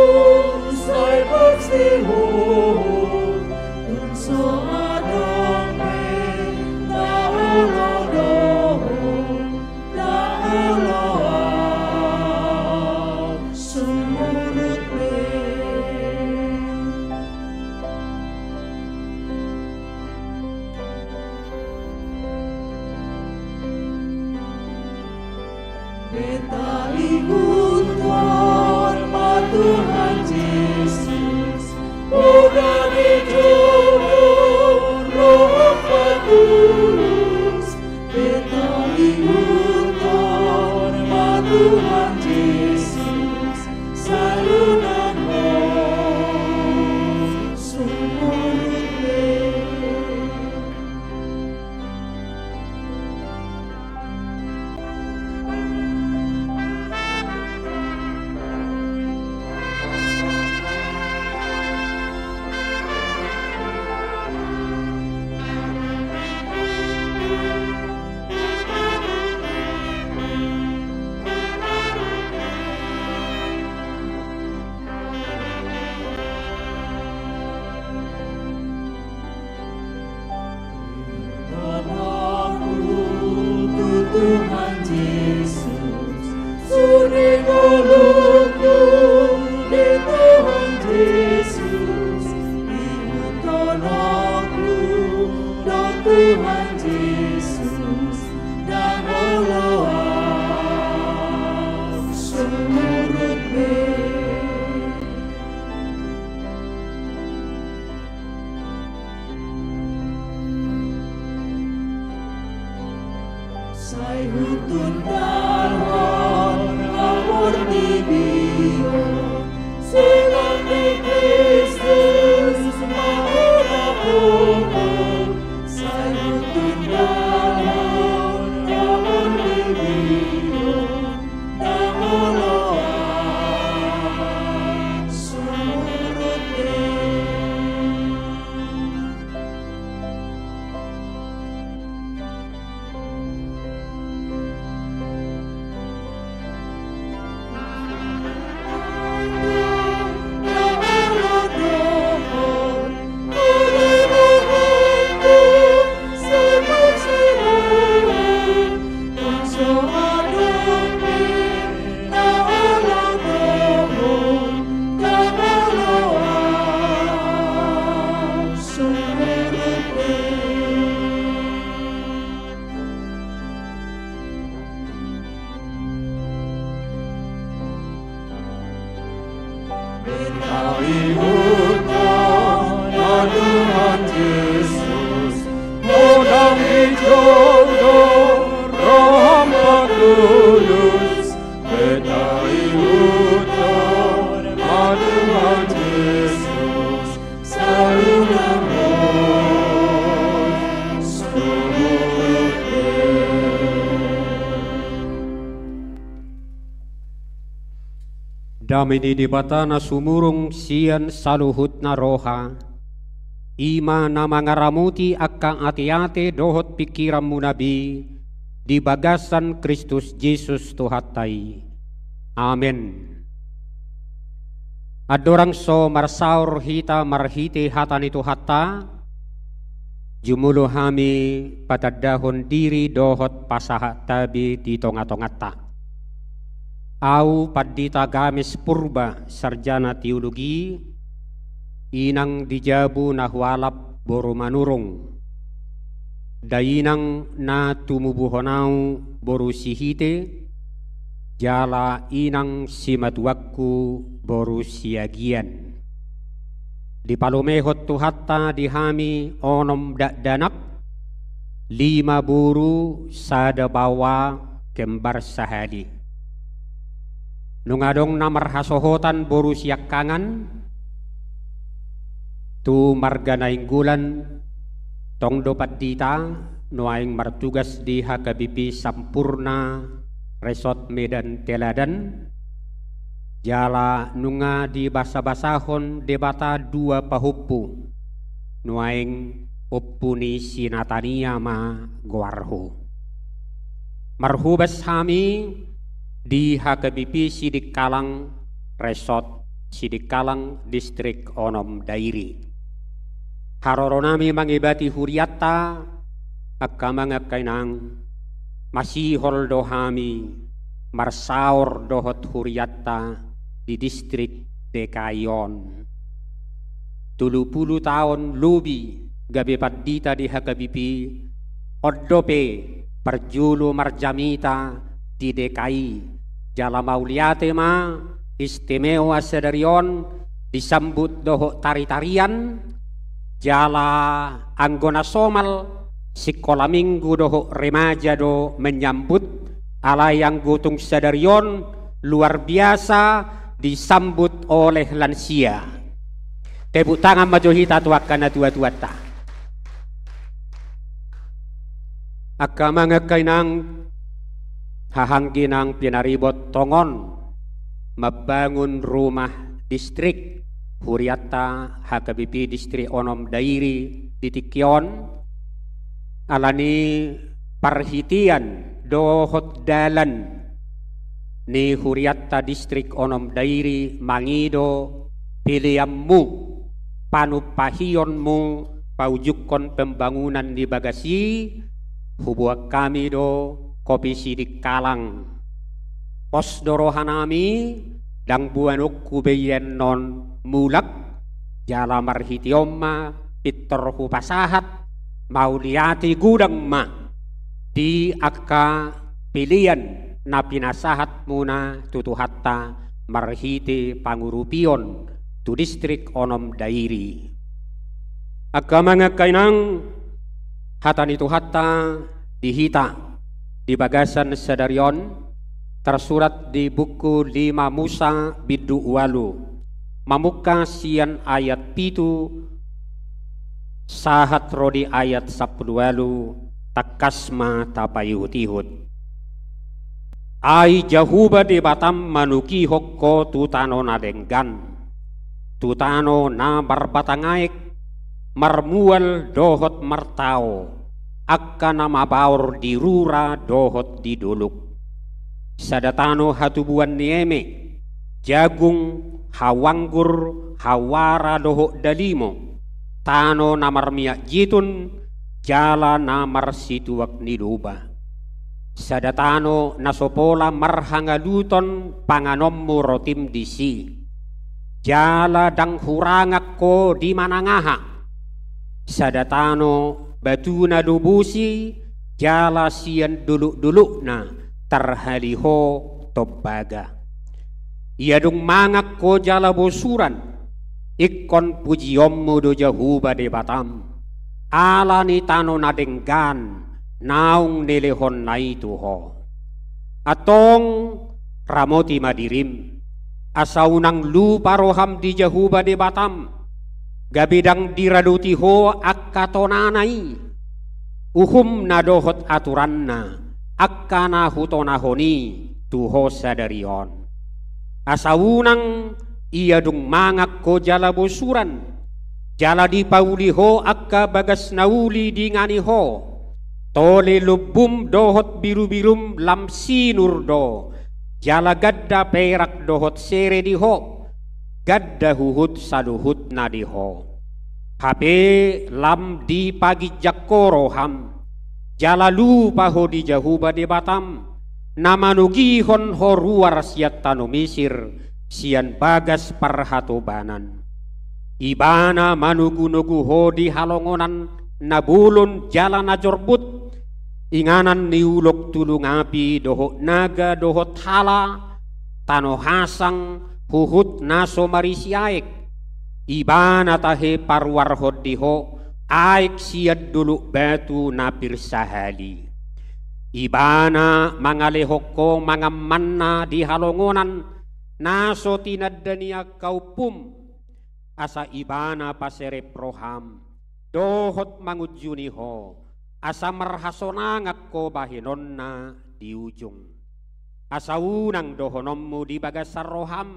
sai pasti hot. Tung so adong be na olo dohot, ndang olo ahu sumurut be. Beta ihuthon ma Tuhan Jesus, poda ni joro ro patulus. Beta ihuthon ma Tuhan Jesus, sai unang ho sumurut be. Tuhan Jesus, sude ngolungku di Tuhan Jesus, ihuthononku do Tuhan Jesus, ndang olo ahu sumurut be. Sai hutundalhon haportibion, silang ni Kristus mahona popon. Sai hutundalhon haportibion, ndang olo ahu sumurut be. Beta ihuthon ma Tuhan Jesus, poda ni joro ro patulus. Beta ihuthon ma Tuhan Jesus, sai unang ho sumurut be. Dame ni Debata na sumurung sian saluhutna roha, i ma na mangaramoti angka ateate dohot pingkiranmuna be di bagasan Kristus Jesus Tuhanta i. Amen. Andorang so marsaor hita marhite hata ni Tuhanta, jumolo hami patandahon diri dohot pasahat tabe di tongatonganta. Au Pandita Games Purba, sarjana teologi, inang di jabu na hualap boru Manurung. Dainang na tumubuhon au boru Sihite, jala inang simatuangku boru Siagian. Dipalumehon Tuhanta di hami onom dakdanak, lima boru, sada baoa, kembar sahali. Nunga adong na marhasohotan boru siangkangan tu marga Nainggolan, tong do Pandita, nuaeng martugas di H K B P Sampurna, Resort Medan Teladan, jala nunga dibasabasahon Debata dua pahompu, nuaeng Ompu ni si Natania ma goarhu. Marhobas hami di H K B P Sidikalang, Resort Sidikalang, Distrik Onom Dairi. Haroronami mangibati hurianta, angka amang angka inang, masihol do hami marsaor dohot hurianta di distrik D K I on. Tolu pulu taon lobi gabe pandita di H K B P, on dope parjolo marjamita di D K I, jala mauliate ma, istimewa sadari on, disambut dohot tari-tarian, jala anggo na somal sikola minggu dohot remaja do menyambut, alai anggo tung sadari on luar biasa disambut oleh lansia. Tepuk tangan ma jo hita tu angka natua-tuanta. Angka amang angka inang, haha anggi nang pinaribot tongon mambangun rumah distrik hurianta H K B P Distrik Onom Dairi di tingki on, alani parhitean dohot dalan ni hurianta Distrik Onom Dairi mangido peleanmu, panumpahionmu, paujungkon pembangunan di bagas i, huboan hami do Kopi Sidikalang. Pos do rohanami, ndang boanonku be i annon mulak, jala marhite on ma pintor hupasahat, mauliate godang ma di angka pelean na pinasahatmuna tu Tuhanta marhite pangurupion tu Distrik Onom Dairi. Angka amang angka inang, hata ni Tuhanta di hita di bagasan sadari on, tarsurat di buku lima Musa bindu ualu, mamungka sian ayat pitu sahat ro di ayat sampulu ualu, tangkas ma tapaihut-ihut. Ai Jahowa Debatam manukihon ho tu tano na denggan, tu tano na marbatang aek, marmual dohot martao, angka na mabaor di rura dohot di dolok. Sada tano hatubuan ni eme, jagung, hau anggur, hau ara dohot dalimo, tano na marmiak jitun, jala na marsituak ni loba. Sada tano na so pola marhangaluton panganonmu rotim disi, jala ndang hurangak ho di manang aha. Sada tano batuna do bosi, jala sian dolok-dolokna tarhali ho tombaga. Ia dung mangan ho jala bosuran, ingkon pujionmu do Jahowa Debatam, ala ni tano na denggan naung nilehonna i tu ho. Antong ramoti ma dirim, asa unang lupa roham di Jahowa Debatam, gabe ndang diradoti ho angka tonana i, uhumna dohot aturanna, angka na hutonahon i tu ho sadari on. Asa unang ia dung mangan ho jala bosuran, jala dipauli ho angka bagas na uli dingani ho, tole lombum dohot birubirum lam sinur do, jala ganda perak dohot sere di ho, ganda huhut saluhutna di ho. Hape lam dipaginjang ho roham, jala lupa ho di Jahowa Debatam, na manogihon ho ruar sian tano Misir, sian bagas parhatobanan. Ibana manogunogu ho di halongonan na bolon jala na jorbut, inganan ni ulok tulung api dohot naga dohot hala, tano hasang, huhut na so marisi aek. Ibana tahe paruarhon di ho aek sian dolok batu na pir sahali. Ibana mangalehon ho mangan manna di halongonan na so tinanda ni angka ompum, asa Ibana paserep roham dohot mangunjuni ho, asa marhasonangan ho bahenonna di ujung. Asa unang dohononmu di bagasan roham: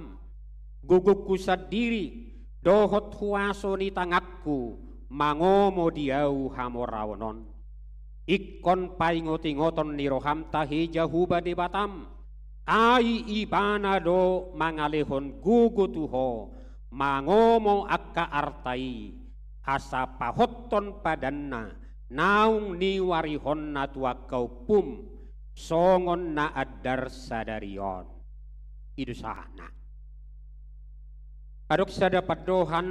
Gogongku sandiri dohot huaso ni tanganku mangomo di ahu hamoraon on. Ingkon paingotingoton ni roham tahe Jahowa Debatam, ai Ibana do mangalehon gogo tu ho mangomo angka arta i, asa pahothon padanna naung niuarihonna tu angka ompum, songon na andar sadari on. I do sahatna. Adong sada pandohan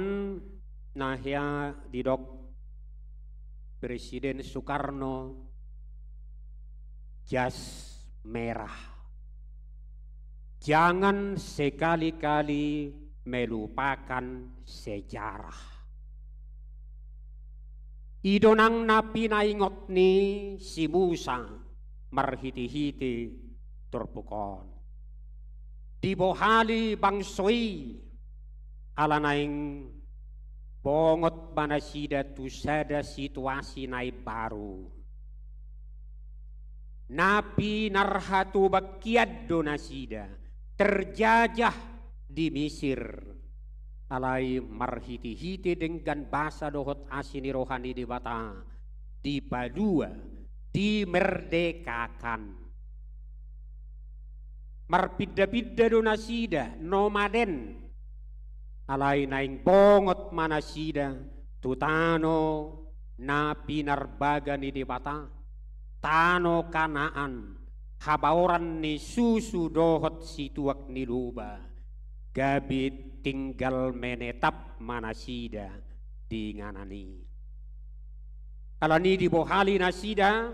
na hea didok Presiden Soekarno, jas merah. Jangan sekali-kali melupakan sejarah. I do nang na pinaingot ni si Musa marhitehite turpuk on. Dibohali bangso i, ala naeng bongot ma nasida tu sada situasi na imbaru. Na pinarhatobangkian do nasida, terjajah di Misir. Alai marhitehite denggan basa dohot asi ni roha ni Debata, dipalua, dimerdekakan. Marpindapinda do nasida, nomaden. Alai naeng bongot ma nasida tu tano na pinarbaga ni Debata, tano Kanaan, habaoran ni susu dohot situak ni loba, gabe tinggal menetap ma nasida di inganan i. Alani dibohali nasida,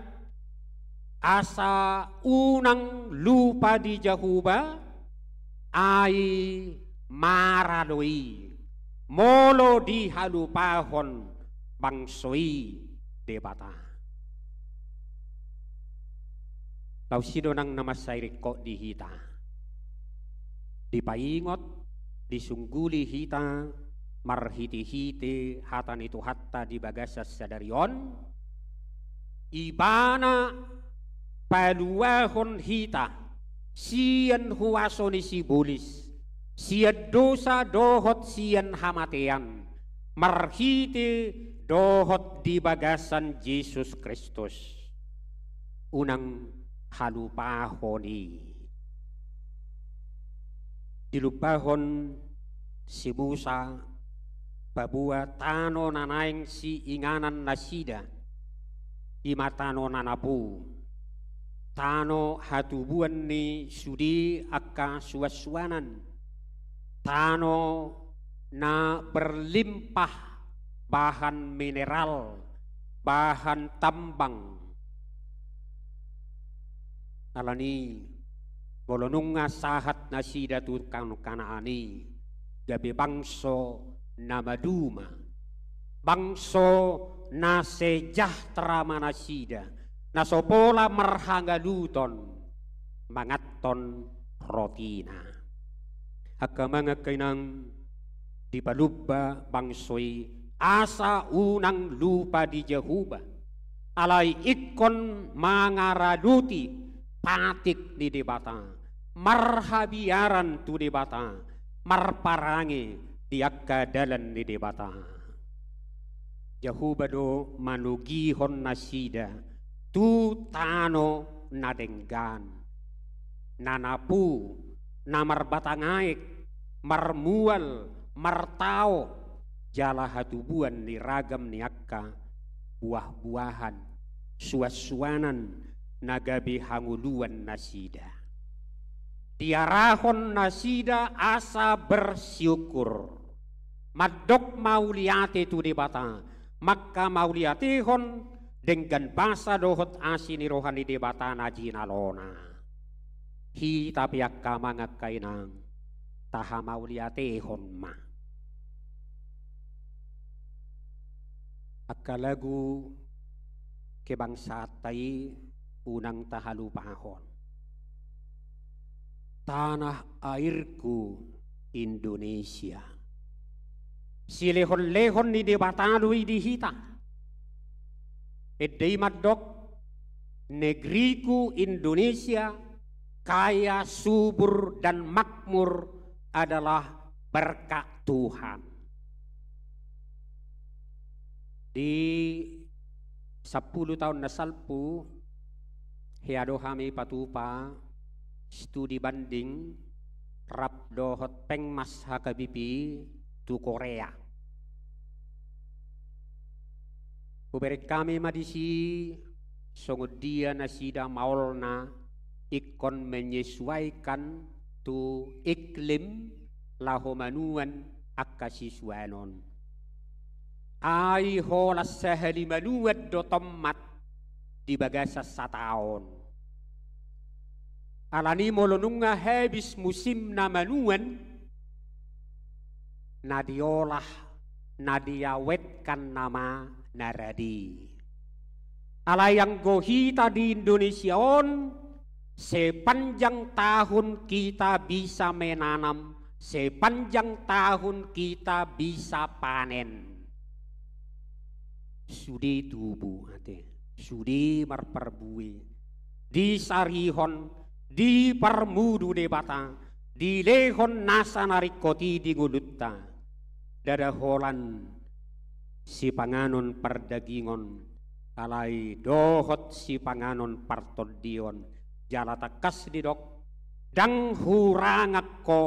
asa unang lupa di Jahowa, ai mara do i, molo dihalupahon bangso i Debata. Laos i do nang na mansai ringkot di hita. Dipaingot, disungguli hita, marhitehite hata ni Tuhanta di bagasan sadari on, Ibana paluahon hita sian huaso ni sibolis, sian dosa dohot sian hamatean, marhite dohot di bagasan Jesus Kristus. Unang halupahon i. Dilumbahon si Musa paboa tano na naeng siinganan nasida, i ma tano na napu, tano hatubuan ni sude angka suansuanan, tano na berlimpah bahan mineral, bahan tambang. Alani, molo nunga sahat nasida tu tano Kanaan i, gabe bangso na maduma, bangso na sejahtera ma nasida, na so pola marhangaluton manganhon rotina. Angka amang, angka inang, dipalumba bangso i asa unang lupa di Jahowa. Alai ingkon mangaradoti patik ni Debata, marhabiaran tu Debata, marparange di angka dalan ni Debata. Jahowa do manogihon nasida tu tano na denggan, na napu, na marbatang aek, marmual, martao, jala hatubuan ni ragam ni angka buah-buahan, suansuanan, na gabe hangoluan nasida. Diarahon nasida asa bersyukur, mandok mauliate tu Debata, manghamauliatehon denggan basa dohot asi ni roha ni Debata na jinalona. Hita pe angka amang angka inang, tahamauliatehon ma. Angka lagu kebangsaanta i unang tahalupahon. Tanah airku Indonesia. Silehonlehon ni Debata do i di hita. Ende i mandok, negeriku Indonesia kaya, subur, dan makmur adalah berkat Tuhan. Di sampulu taon na salpu, hea do hami patupa studi banding rap dohot Pengmas H K B P tu Korea. Hubereng hami ma disi songon dia nasida maolna ingkon menyesuaikan tu iklim laho manuan angka sisuanon. Ai holan sahali manuan do tommat di bagasan sataon. Alani molo nunga habis musimna manuan, na diolah, na diawetkan nama na rade. Alai anggo hita di Indonesia on, sepanjang tahun kita bisa menanam, sepanjang tahun kita bisa panen. Sude tubu ate, sude marparbue, disarihon, diparmudu Debata, dilehon nasa na ringkot i di ngolunta. Ndada holan sipanganon pardagingon, alai dohot sipanganon partondion, jala tangkas didok, ndang hurangan ho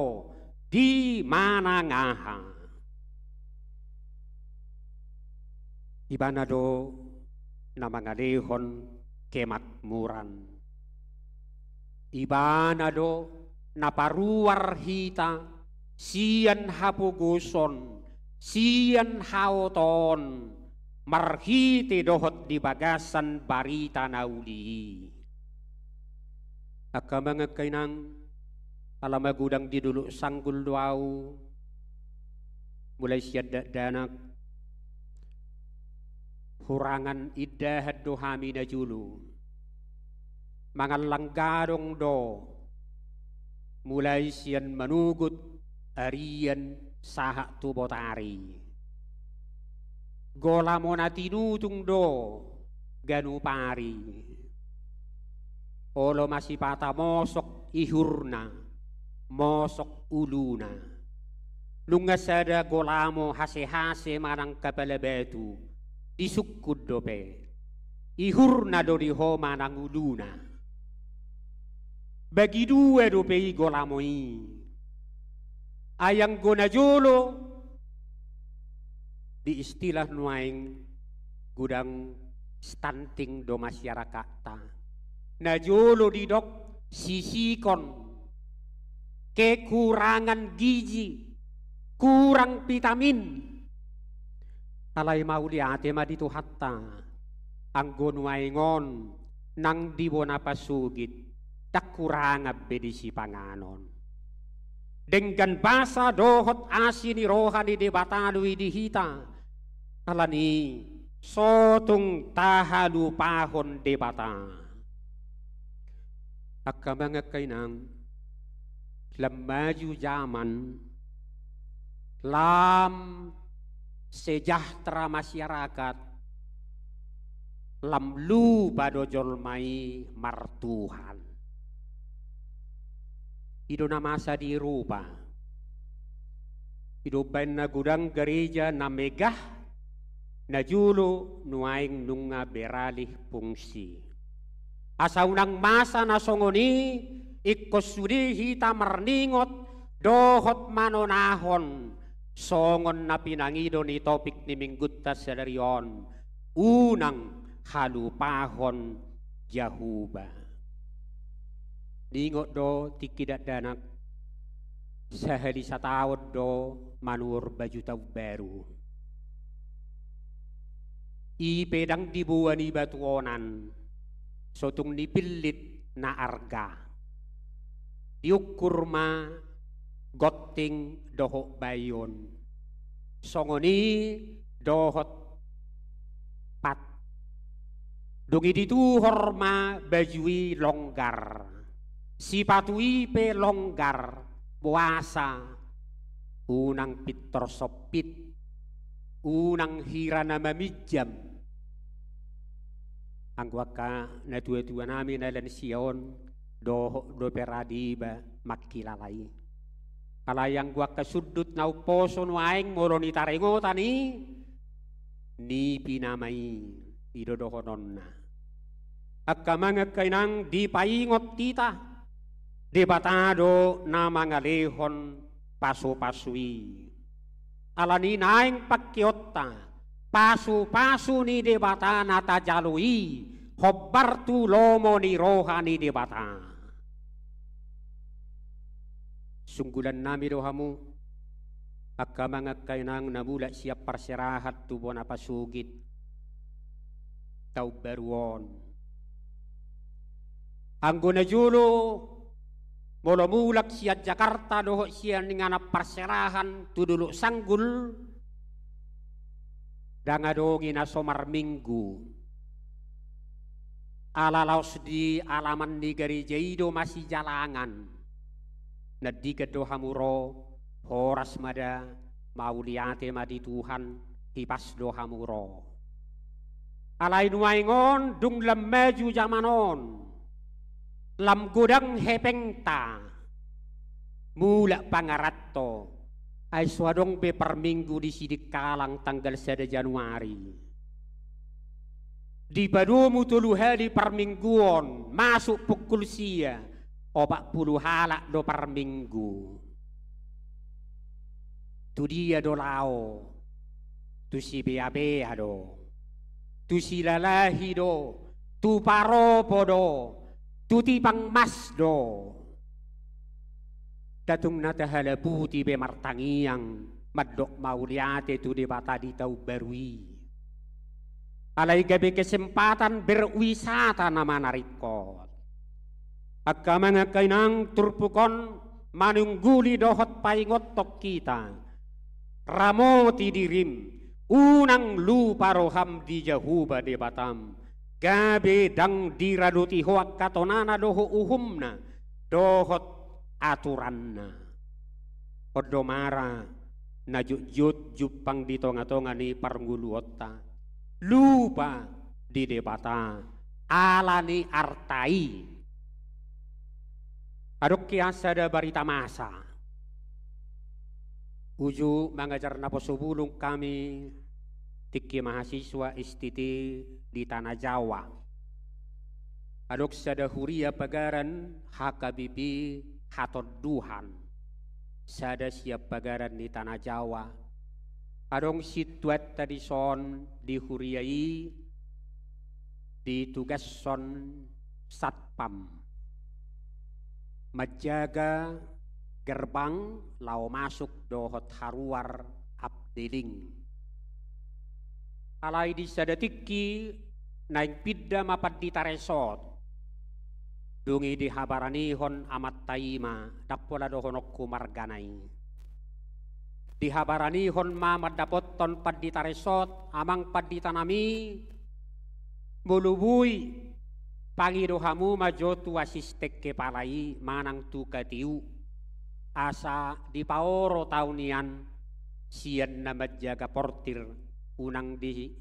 di manang aha. Ibana do na mangalehon kemakmuran. Ibana do na paruar hita sian hapogoson, sian haotoon, marhite dohot di bagasan barita na uli i. Angka amang angka inang, ala magodang di dolok Sanggul do ahu, mulai sian dakdanak, hurangan indahan do hami najolo. Mangallang gadong do, mulai sian manogot, arian, sahat tu botari. Golamo na tinutung do ganup ari. Olo masipata mosok ihurna, mosok uluna. Nunga sada golamo hasehase manang kapala batu, disungkun dope. Ihurna do di ho manang uluna. Bagi dua dope i golamo i. Ai anggo najolo, di istilah nuaeng godang stunting do masyarakatta. Najolo didok sisikon, kekurangan gizi, kurang vitamin. Alai mauliate ma di Tuhanta, anggo nuaeng on nang di bona pasogit, ndang hurangan be di sipanganon. Denggan basa dohot asi ni roha ni Debata do i di hita. Alani so tung tahalupahon Debata. Angka amang angka inang, lam maju zaman, lam sejahtera masyarakat, lam lupa do jolma i martuhan. I do na masa di Eropa. I do umbaen na godang gareja na megah, najolo nuaeng nunga beralih fungsi. Asa unang masa na songon i, ingkon sude hita marningot dohot manonahon, songon na pinangido ni topik ni minggunta sadari on, unang halupahon Jahowa. Diingot do tingki dakdanak, sahali sataon do manuhor baju taon baru. I pe ndang diboan iba tu onan, so tung nipillit na arga. Diukur ma gonting dohot baion. Songon i dohot pat. Dung i dituhor ma baju i longgar. Sipatu i pe longgar, boasa unang pintor sompit, unang hira na maminjam. Anggo angka natuatua nami na lansia on, dohot dope rade iba mangkilala i. Alai anggo angka sundut na umposo nuaeng molo nitaringotan i, nipi nama i, i do dohononna. Angka amang angka inang, dipaingot hita, Debata do na mangalehon pasupasu i. Alani naeng pangkeonta, pasupasu ni Debata na tajalo i, hombar tu lomo ni roha ni Debata. Sunggulan nami do hamu, angka amang angka inang na mulak sian parserahan tu bona pasogit taon baru on. Anggo na jolo, molo mulak sian Jakarta dohot sian inganan parserahan tu Dolok Sanggul, ndang adong i na so marminggu. Ala laos di alaman ni gareja i do masijalangan. Na digan do hamu ro, horas ma da, mauliate ma di Tuhan, hipas do hamu ro. Alai nuaeng on dung lam maju jaman on, lam godang hepengta, mulak pangaranto, ai so adong be parminggu di Sidikalang tanggal sada Januari. Dipadomu tolu hali parmingguon, masuk pukul sia, opat pulu halak do parminggu. Tu dia do laho? Tu Sibeabea do, tu Silalahi do, tu Paropo do, tu Tipang Mas do. Ndang tung na tahalaputi be martangiang mandok mauliate tu Debata di taon baru i. Alai gabe kesempatan berwisata nama na ringkot. Angka amang angka inang, turpuk on manungguli dohot paingothon hita. Ramoti dirim, unang lupa roham di Jahowa Debatam, gabe ndang diradoti ho angka tonana dohot uhumna, dohot aturanna. On do mara na jotjot jumpang di tongatonga ni parngoluonta, lupa di Debata ala ni arta i. Adong hea sada barita masa. Uju mangajar naposobulung hami tingki mahasiswa S T T di Tanah Jawa. Adong sada huria pagaran H K B P Hatonduhan, sada sian pagaran ni Tanah Jawa. Adong sintuanta dison di huria i ditugashon satpam manjaga gerbang laho masuk dohot haruar Afdeling. Alai di sada tingki naeng pinda ma pandita resort. Dung i dihabaranihon amanta i ma, ndang pola dohononku margana i. Dihabaranihon ma mandapothon pandita resort, amang pandita nami, molo boi, pangido hamu ma jo tu asisten kepala i manang tu K T U, asa dipaoro taon nian sian na manjaga portir, unang di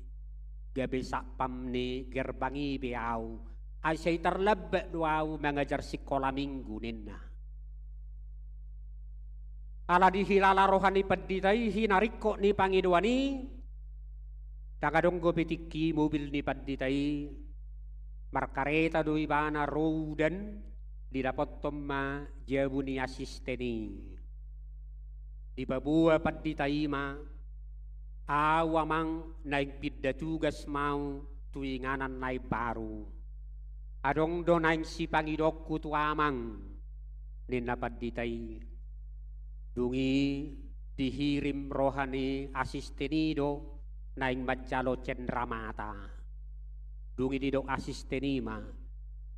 gabe satpam ni gerbang i be au, ai sai tarlambat do au mangajar sikola minggu ninna. Ala dihilala roha ni pandita i hinaringkot ni pangidoan i, ndang adong dope tingki mobil ni pandita i, markareta do ibana ro udan, didapothon ma jabu ni asisten i. Dipaboa pandita i ma, au amang naeng pinda tugas ma au tu inganan na imbaru. Adong do naeng sipangidoonku tu amang, ninna pandita i. Dung i dihirim roha ni asisten i do naeng manjalo cendramata. Dung i didok asisten i ma,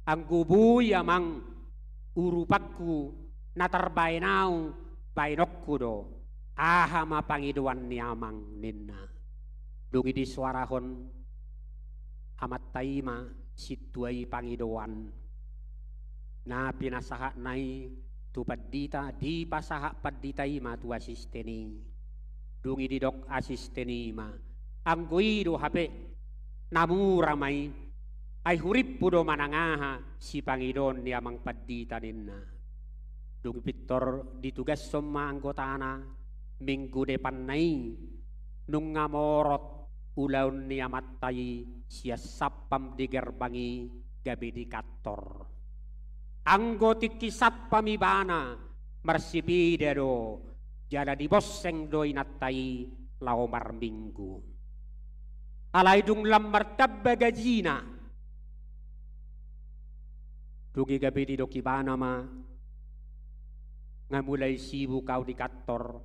anggo boi amang urupanku na tarbaen au, baenonku do, aha ma pangidoan ni amang, ninna. Dung i disoarahon amanta i ma sintua i pangidoan na pinasahatna i tu pandita, dipasahat pandita i ma tu asisten i. Dung i didok asisten i ma, anggo i do hape na mura ma i, ai hurimpu do manang aha sipangidoon ni amang pandita, ninna. Dung i pintor ditugashon ma anggotana, minggu depanna i nunga morot ulaon ni amanta i sian satpam di gerbang i gabe di kantor. Anggo tingki satpam ibana marsipida do jala dibonseng do inanta i laho marminggu. Alai dung lam martamba gajina, dung i gabe didok ibana ma, nga mulai sibuk au di kantor,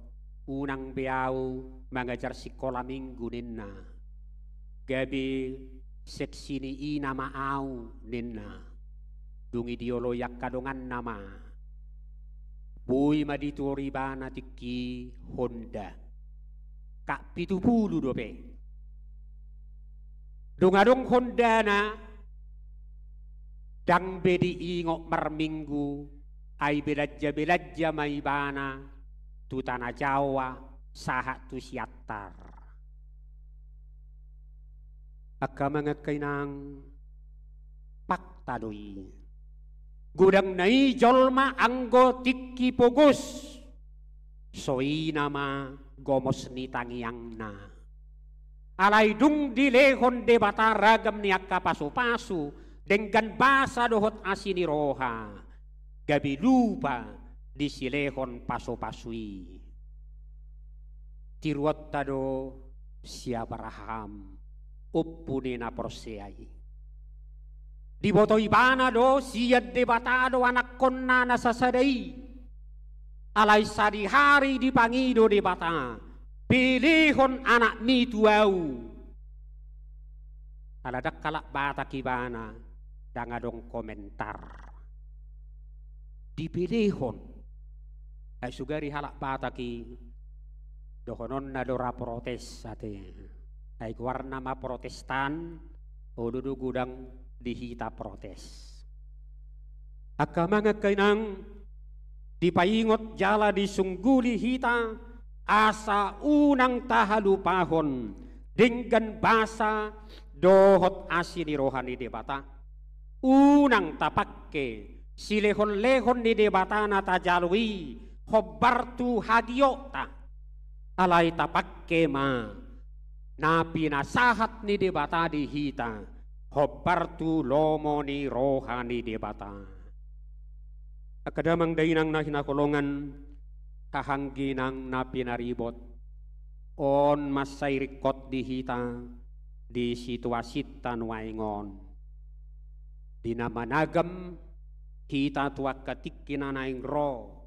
unang be au mangajar sikola minggu, ninna. Gabe seksi ni ina ma au, ninna. Dung i dioloi angka donganna ma. Boi ma dituhor ibana tingki Honda. Kak pitu pulu dope. Dung adong Hondana, ndang be diingot marminggu, ai belanja-belanja ma ibana tu Tanah Jawa sahat tu Siantar. Angka amang, angka inang, fakta do i. Godangna i jolma anggo tingki pogos, so ina ma gomos ni tangiangna. Alai dung dilehon Debata ragam ni angka pasu-pasu, denggan basa dohot asi ni roha, gabe lupa disilehon pasu-pasu i. Tiruonta do si Abraham, ompu ni na porsea i. Diboto ibana do sian Debata do anakkonna na sasada i. Alai sadihari dipangido Debata, pelehon anakmi tu ahu. Ala ndang halak Batak ibana, ndang adong komentar. Dipelehon. Ai sugari halak Batak i, dohononna do ra protes ate. Ai goarna ma Protestan, olo do godang di hita protes. Angka amang, angka inang, dipaingot jala disungguli hita, asa unang tahalupahon denggan basa dohot asi ni roha ni Debata. Unang tapangke silehon-lehon ni Debata na tajalo i hombar tu hagiotta. Alai tapangke ma na pinasahat ni Debata di hita hombar tu lomo ni roha ni Debata. Angka damang dainang na hinaholongan, haha anggi nang na pinaribot, on mansai ringkot di hita di situasinta nuaeng on. Di na managam hita tu angka tingki na naeng ro,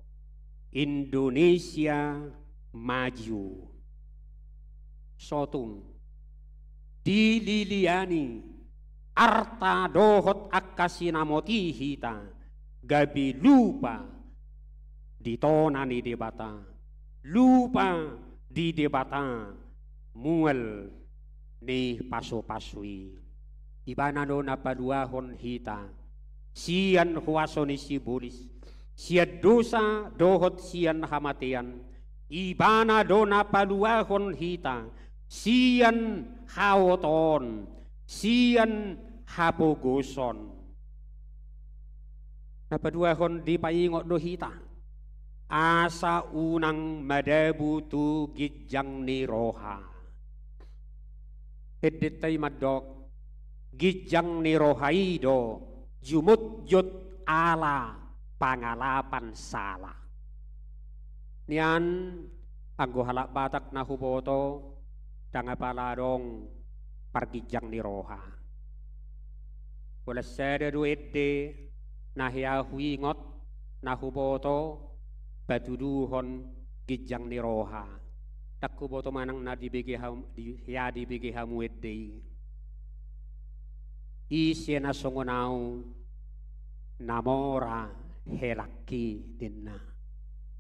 Indonesia maju. Sotung dililiani arta dohot angka sinamot i hita, gabe lupa di tona ni Debata, lupa di Debata, mual ni pasu-pasu i. Ibana do na paluahon hita sian huaso ni sibolis, sian dosa dohot sian hamatean. Ibana do na paluahon hita sian haotoon, sian hapogoson. Na paduahon, dipaingot do hita asa unang madabu tu ginjang ni roha. Endenta i mandok, ginjang ni roha i do jumotjot ala pangalapan sala. Nian, anggo halak Batak na huboto, ndang apala adong parginjang ni roha. Pola sada do ende na hea huingot, na huboto, patuduhon ginjang ni roha. Ndang huboto manang na dibege ham-, di, hea dibege hamu ende i. Ise na songon au na mora helangki ninna.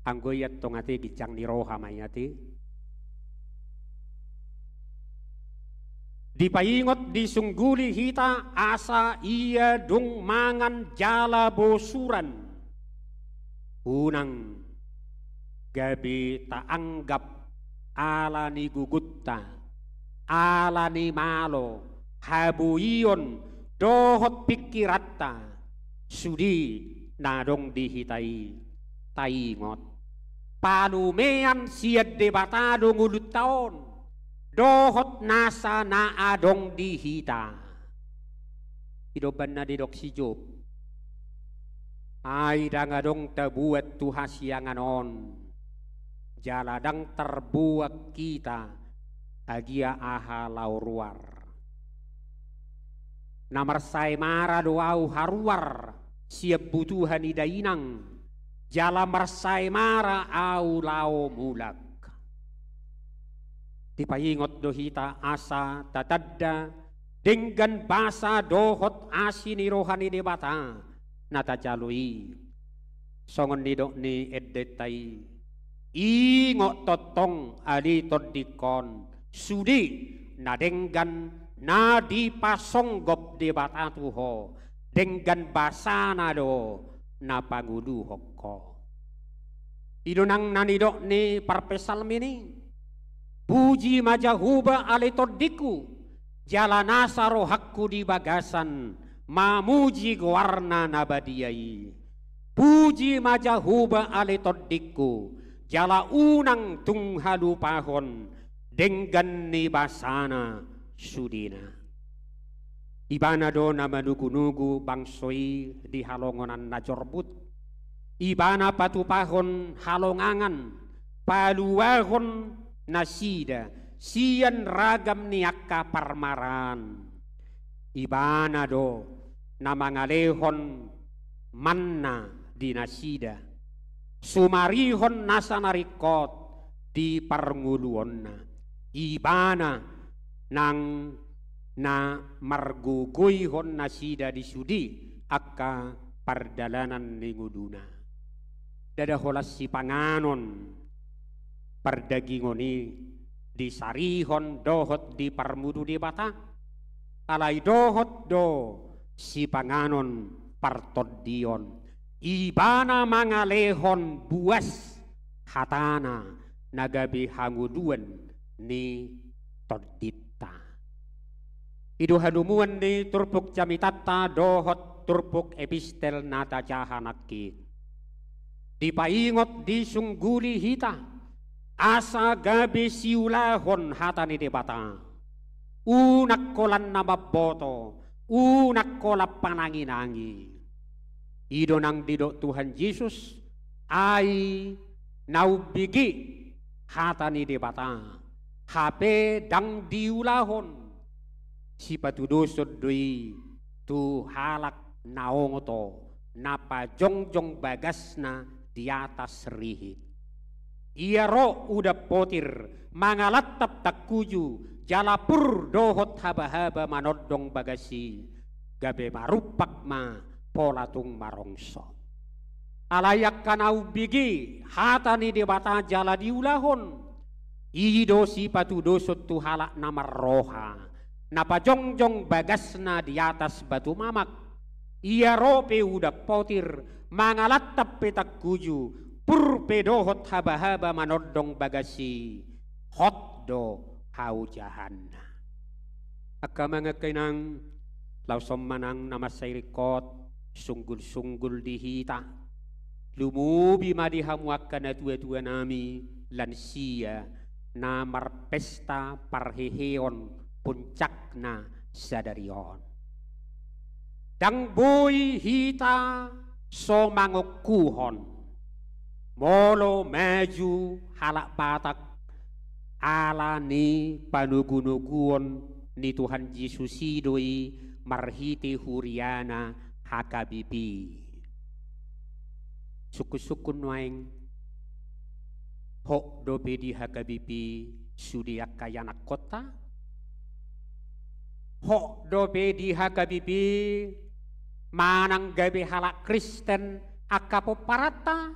Anggo i antong ate ginjang ni roha ma i ate. Dipaingot disungguli hita asa ia dung mangan jala bosuran. Unang gabe taanggap ala ni gugunta, ala ni malo, haboion, dohot pingkiranta, sude na adong di hita i, taingot. Palumean sian Debata do ngolunta on, dohot nasa na adong di hita. I do umbahen na didok si Job. Ai ndang adong tabuat tu hasiangan on, jala ndang tarboan hita agia aha laho ruar. Na marsaemara do au haruar sian butuha ni dainang, jala marsaemara au laho mulak. Dipaingot do hita asa tatanda denggan basa dohot asi ni roha ni Debata na tajalo i. Songon nidok ni endenta i, ingot tongtong ale tondingkon, sude na denggan na dipasonggop Debata tu ho, denggan basana do na pangoluhon ho. I do nang na nidok ni parpsalmen i. Puji ma Jahowa ale tondingku, jala nasa rohangku di bagasan mamuji goarna na badia i. Puji ma Jahowa ale tondingku, jala unang tung halupahon denggan ni basana sudena. Ibana do na manugunugu bangso i di halongonan na jorbut. Ibana patupahon halongangan, paluahon nasida sian ragam ni angka parmaraan. Ibana do na mangalehon manna di nasida, sumarihon nasa na ringkot di parngoluonna. Ibana nang na margogoihon nasida di sude angka pardalanan ni ngoluna. Ndada holan sipanganon pardagingon i disarihon dohot diparmudu Debata, alai dohot do sipanganon partondion. Ibana mangalehon buas hatana na gabe hangoluan ni tondinta. I do halomoan ni turpuk jamitanta dohot turpuk epistel na tajaha nangkin. Dipaingot disungguli hita asa gabe siulahon hata ni Debata. Unang holan na mamboto, unang holan pananginangi. I do nang didok Tuhan Jesus, ai na umbege hata ni Debata, hape ndang diulahon, sipatudoson do i tu halak na oto, na pajongjong bagasna di atas rihit. Ia ro udan potir mangalantap tangkuju, jala pur dohot habahaba manondong bagas i, gabe marumpak ma pola tung marongso. Alai angka na umbege hata ni Debata jala diulahon, i do sipatudoson tu halak na marroha, na pajongjong bagasna di atas batu mamak. Ia ro pe udan potir, mangalantap pe tangkuju, pur pe dohot habahaba manondong bagas i, hot do haojahanna. Angka amang, angka inang, laos on ma nang na mansai ringkot, sunggulsunggul di hita. Lumobi ma di hamu angka natuatuanami, lansia, na marpesta parheheon puncakna sadari on. Ndang boi hita so mangongkuhon molo maju halak Batak ala ni panogunoguon ni Tuhan Jesus i do i, marhite huriana H K B P. Sungkun-sungkun nuaeng, hot dope di H K B P sude angka ianakkonta? Hot dope di H K B P manang gabe halak Kristen angka pomparanta?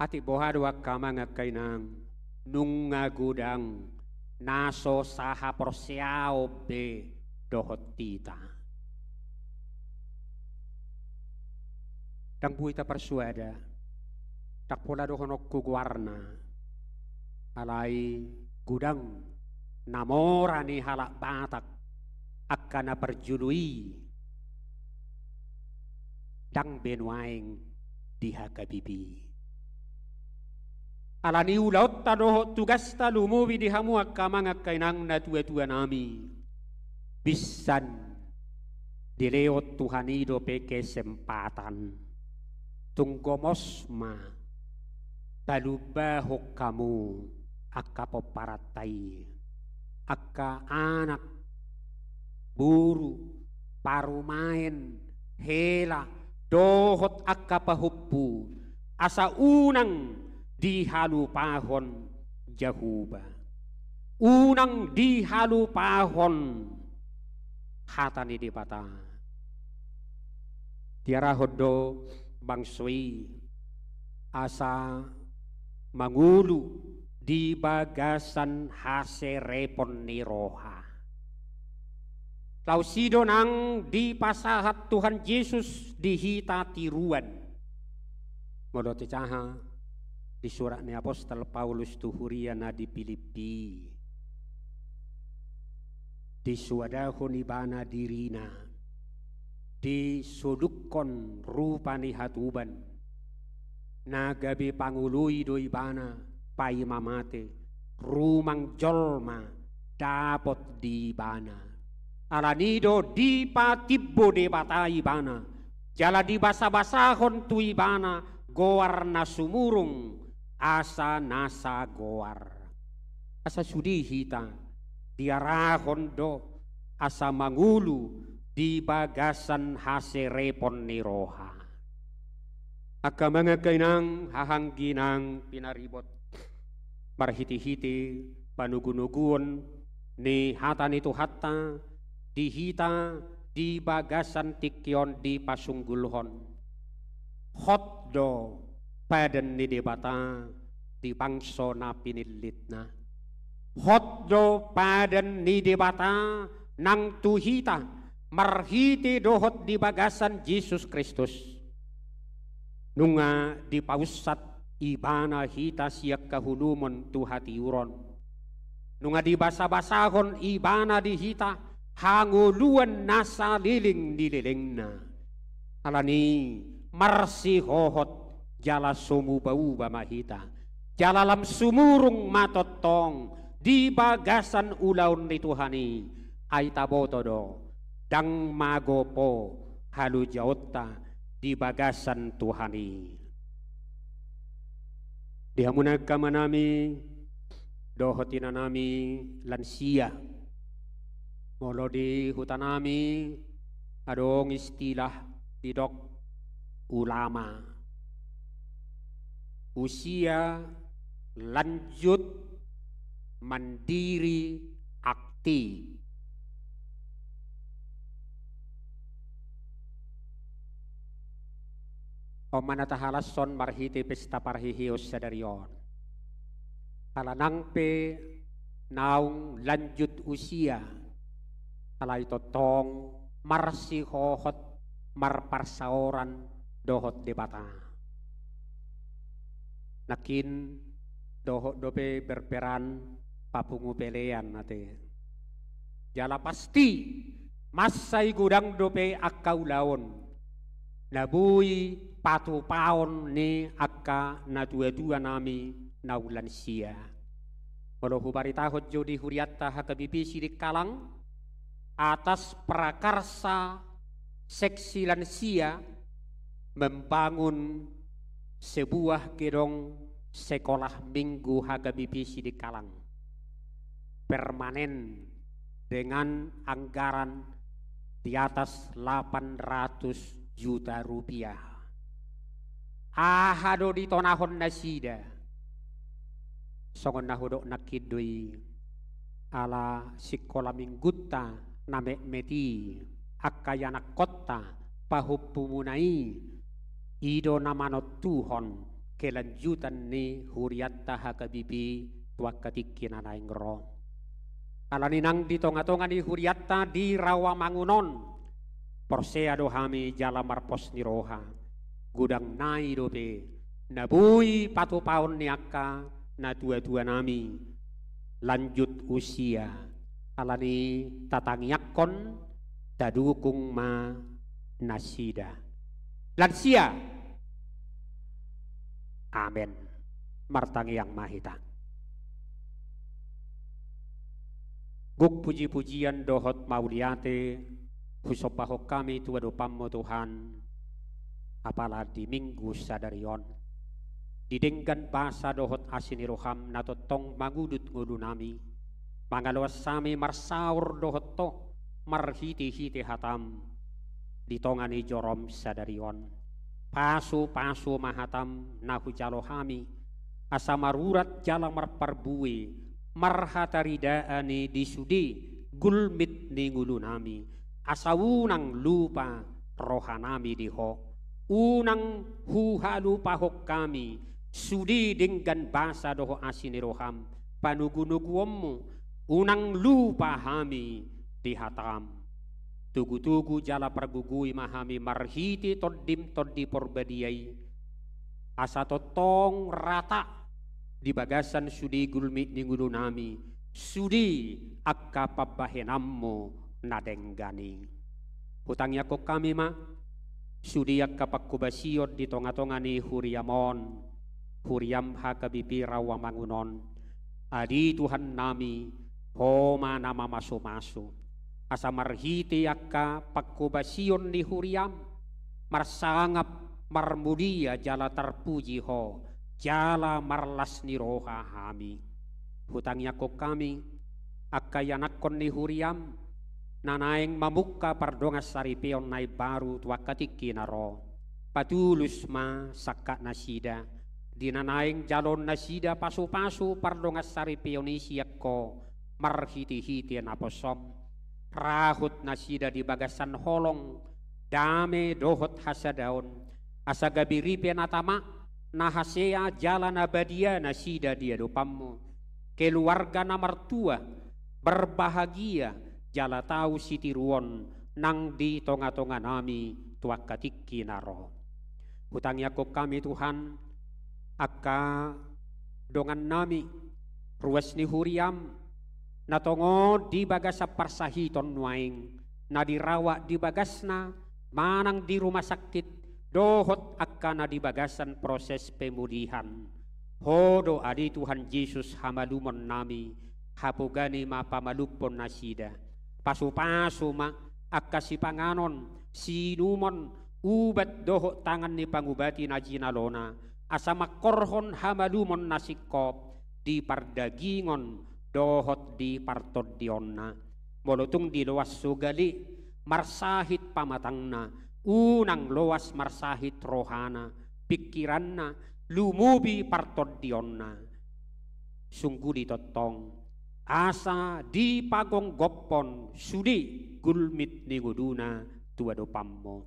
Atik boha do angka amang angka inang, nunga godang na so sahaporseaon be dohot hita. Ndang boi taparsuada, ndang pola dohononku goarna, alai godang na mora ni halak Batak angka na parjolo i, ndang be nuaeng di H K B P. Alani ulaonta dohot tugasta lumobi di hamu angka amang angka inang na tua-tua nami, binsan dilehon Tuhan i dope kesempatan. Tung gomos ma palumbahon hamu angka pomparanta i, angka anak, boru, parumaen, hela, dohot angka pahompu, asa unang dihalupahon Jahowa. Unang dihalupahon hata ni Debata. Diarahon do bangso i asa mangolu di bagasan haserepon ni roha. Laos i do nang dipasahat Tuhan Jesus di hita tiruan. Molo tajaha di surat ni apostel Paulus tu huria na di Pilippi, disoadahon ibana dirina, disolukkon rupa ni hatoban, na gabe pangoloi do ibana paima mate, rumang jolma dapot di ibana. Alani do dipatimbo Debata ibana, jala dibasabasahon tu ibana goar na sumurung asa nasa goar. Asa sude hita diarahon do asa mangolu di bagasan haserepon ni roha. Angka amang angka inang, haha anggi nang pinaribot, marhitehite panogunoguon ni hata ni Tuhanta di hita di bagasan tingki on dipasunggulhon. Hot do padan ni Debata di bangso na pinillitna. Hot do padan ni Debata nang tu hita marhite dohot di bagasan Jesus Kristus. Nunga dipaunsat ibana hita sian hahunumon tu hatiuron. Nunga dibasabasahon ibana di hita hangoluan na saleleng ni lelengna. Alani marsihohot jala so mubauba ma hita, jala lam sumurung ma tongtong di bagasan ulaon ni Tuhan i. Ai taboto do, ndang mago po halojaonta di bagasan Tuhan i. Di hamu angka amanami dohot inanami lansia, molo di hutanami adong istilah didok ulama. Usia lanjut mandiri aktif. On ma na tahalashon marhite pesta parheheon sadari on. Ala nang pe naung lanjut usia, alai tongtong marsihohot marparsaoran dohot Debata. Nangkin dohot dope berperan papungu pelean ate. Jala pasti mansai godang dope angka ulaon na boi patupaon ni angka natuatua nami naung lansia. Molo hubaritahon jo di hurianta H K B P Sidikalang, atas prakarsa seksi lansia membangun sebuah gedong sekolah minggu H K B P Sidikalang permanen dengan anggaran di atas lapan ratus juta rupiah. Aha do ditonahon nasida? Songon na hudok nangkin do i, ala sikola minggunta na metmet i, angka ianakkonta, pahompumuna i, i do na manontuhon kelanjutan ni hurianta H K B P tu angka tingki na naeng ro. Alani nang di tongatonga ni hurianta di Rawamangun on, porsea do hami jala marpos ni roha, godang nai dope na boi patupaon ni angka natuatuanami lanjut usia. Alani tatangiangkon, tadukung ma nasida. Lansia. Amen. Martangiang ma hita. Gok pujipujian dohot mauliate husombahon hami tu adopanmu Tuhan, apala di Minggu sadari on, di denggan basa dohot asi ni roham na tongtong mangudut ngolunami, mangaloas hami marsaor dohot Ho marhitehite hatam di tonga ni jorom sadari on. Pasupasu ma hatam na hujalo hami, asa marurat jala marparbue, marhataridaan i di sude gulmit ni ngolunami, asa unang lupa rohanami di Ho. Unang huhalupahon hami sude denggan basa dohot asi ni roham, panogunoguonmu, unang lupa hami di hatam. Togutogu jala pargogoi ma hami marhite Tondim Tondi Porbadia i, asa tongtong rata di bagasan sude gulmit ni ngolunami sude angka pambahenanmu na denggan i. Hutangiangkon hami ma sude angka panghobasion di tongatonga ni huriam on, huriam H K B P Rawamangun on. Adi Tuhannami, Ho ma na mamasumasu, asa marhite angka panghobasion ni huriam, marsangap, marmulia jala tarpuji Ho, jala marlas ni roha hami. Hutangiangkon hami angka ianakkon ni huriam na naeng mamungka pardongansaripeon na imbaru tu angka tingki na ro. Patulus ma sangkap nasida di na naeng jaloon nasida pasupasu pardongansaripeon i sian Ho marhitehite naposom. Rahut nasida di bagasan holong, dame dohot hasadaon, asa gabe ripe na tama, na hasea jala na badia nasida di adopanmu. Keluarga na martua, berbahagia, jala tau sitiruon nang di tongatonganami tu angka tingki na ro. Hutangiangkon hami Tuhan, angka dongannami, ruas ni huriam, na tongon di bagasan parsahiton nuaeng, na dirawat di bagasna, manang di rumah sakit, dohot angka na di bagasan proses pemulihan. Ho do adi Tuhan Jesus hamalumonnami, hapogani ma pamalumhon nasida. Pasupasu ma angka sipanganon, siinumon, ubat dohot tangan ni pangubati na jinalona, asa mangkorhon hamalumon na singkop di pardagingon dohot di partondionna. Molo tung diloas so gale marsahit pamatangna, unang loas marsahit rohana, pingkiranna, lumobi partondionna. Sunggu ditongtong, asa dipagomgophon sude gulmit ni ngoluna tu adopanmu.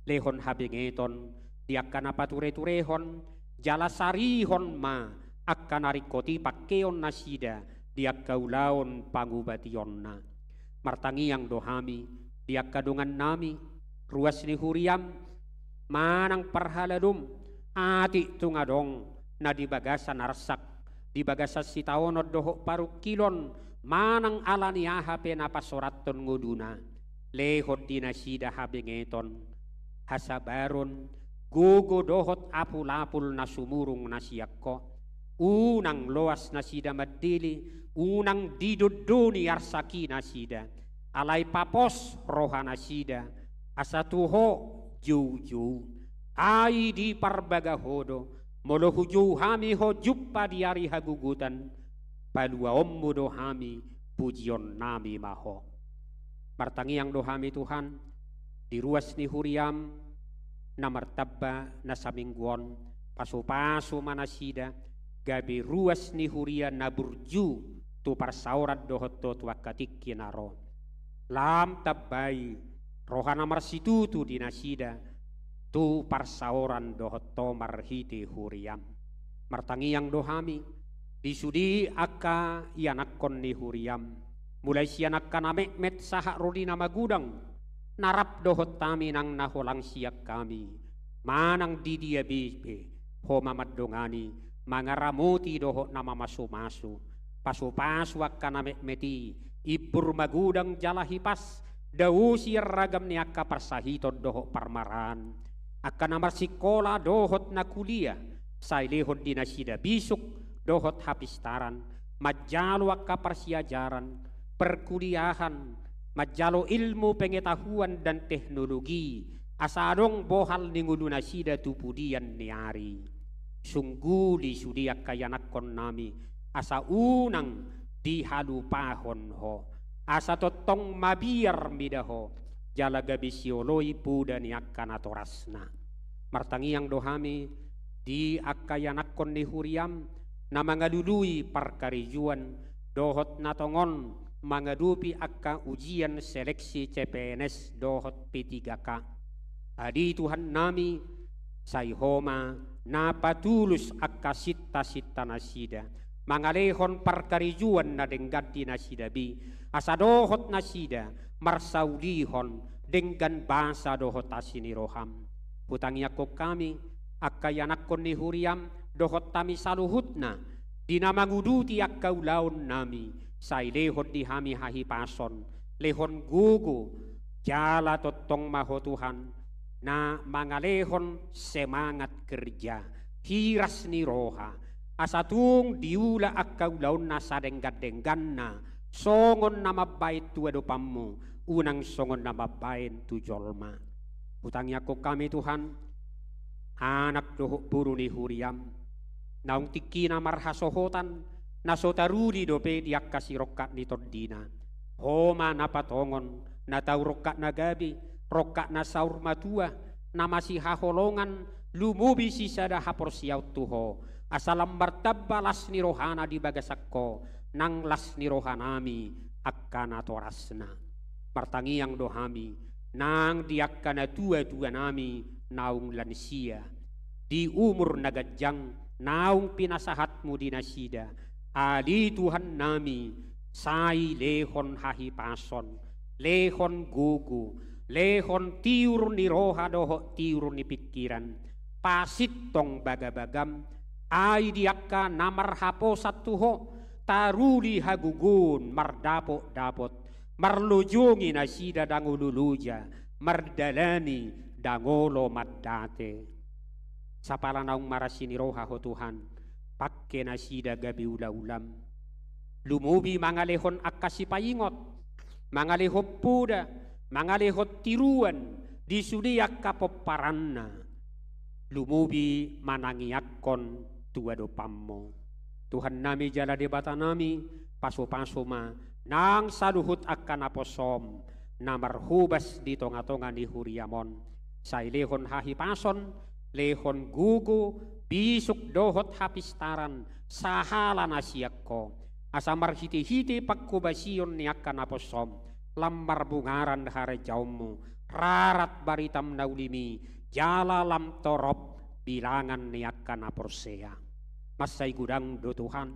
Lehon habengeton di angka na patureturehon, jala sarihon ma angka na ringkot i pangkeon nasida di angka ulaon pangubationna. Martangiang do hami di angka dongannami, ruas ni huriam, manang parhaladom, atik tung adong na di bagasan arsak, di bagasan sitaonon dohot parungkilon, manang ala ni aha pe na pasorathon ngoluna. Lehon di nasida habengeton, hasabaron, gogo dohot apulapul na sumurung na sian Ho. Unang loas nasida mandele, unang didondoni arsak i nasida. Alai papos roha nasida, asa tu Ho joujou. Ai diparbaga Ho do, molo hujou hami Ho jumpa di ari hagogotan, paluaonmu do hami pujionnami ma Ho. Martangiang do hami Tuhan, di ruas ni huriaM na martamba na saminggu on, pasupasu ma nasida, gabe ruas ni huria na burju tu parsaoran dohot Ho tu angka tingki na ro. Lam tambai roha na marsitutu di nasida tu parsaoran dohot Ho marhite huriaM. Martangiang do hami, di sude angka ianakhon ni huriaM, mulai sian angka na metmet sahat ro di na magodang, na rap dohot hami nang na holang sian hami, manang di dia be Ho ma mandongani, mangaramoti dohot na mamasumasu. Pasupasu angka na metmet i, imbur magodang jala hipas, dao sian ragam ni angka parsahiton dohot parmaraan. Angka na marsingkola dohot na kuliah, sai lehon di nasida bisuk dohot hapistaran, manjalo angka parsiajaran, perkuliahan, manjalo ilmu pengetahuan dan teknologi, asa adong bohal ni ngolu nasida tu pudian ni ari. Sungguli sude angka ianakhonnami, asa unang dihalupahon Ho, asa tongtong mabiar mida Ho, jala gabe sioloi poda ni angka natorasna. Martangiang do hami di angka ianakhon ni huriaM na mangalului parkarejoan dohot na tongon mangadopi angka ujian seleksi C P N S dohot P tiga K. Ale Tuhannami, sai Ho ma na patulus angka sintasinta nasida, mangalehon parkarejoan na denggan di nasida be, asa dohot nasida marsaulihon denggan basa dohot asi ni rohaM. Hutangiangkon hami angka ianakhon ni huriaM dohot hami saluhutna, di na manguduti angka ulaonnami, sai lehon di hami hahipason, lehon gogo, jala tongtong ma Ho Tuhan, na mangalehon semangat kerja, hiras ni roha, asa tung diula angka ulaonna sadenggan-dengganna, songon na mambaen tu adopanMu, unang songon na mambaen tu jolma. Hutangiangkon hami Tuhan, anak dohot boru ni huriaM, naung tingkina marhasohotan, na so taruli dope di angka sirongkap ni tondina. Ho ma na patongon, na tau rongkap na gabe, rongkap na saur matua, na masihaholongan, lumobi sisada haporseaon tu Ho, asa lam martamba las ni rohana di bagasan Ho, nang las ni rohanami angka natorasna. Martangiang do hami, nang di angka natuatuanami naung lansia, di umur na ganjang naung pinasahatMu di nasida, ale Tuhannami, sai lehon hahipason, lehon gogo, lehon tiur ni roha dohot tiur ni pingkiran, pasintong bagabagaM, ai di angka na marhaposan tu Ho, taruli hagogoon mardapotdapot, marlojongi nasida ndang olo loja, mardalani ndang olo mandate. Sapala naung marasi ni roha Ho Tuhan, pangke nasida gabe ulaulaM. Lumobi mangalehon angka sipaingot, mangalehon poda, mangalehon tiruan di sude angka pomparanna. Lumobi manangiangkon tu adopanMu. Tuhannami jala Debatanami, pasupasu ma nang saluhut angka naposoM, na marhobas di tongatonga ni huriaM on. Sai lehon hahipason, lehon gogo, bisuk dohot hapistaran, sahala na sian Ho. Asa marhitehite panghobasion ni angka naposoM, lam marbungaran harajaonMu, rarat baritaM na uli i, jala lam torop bilangan ni angka na porsea. Mansai godang do Tuhan,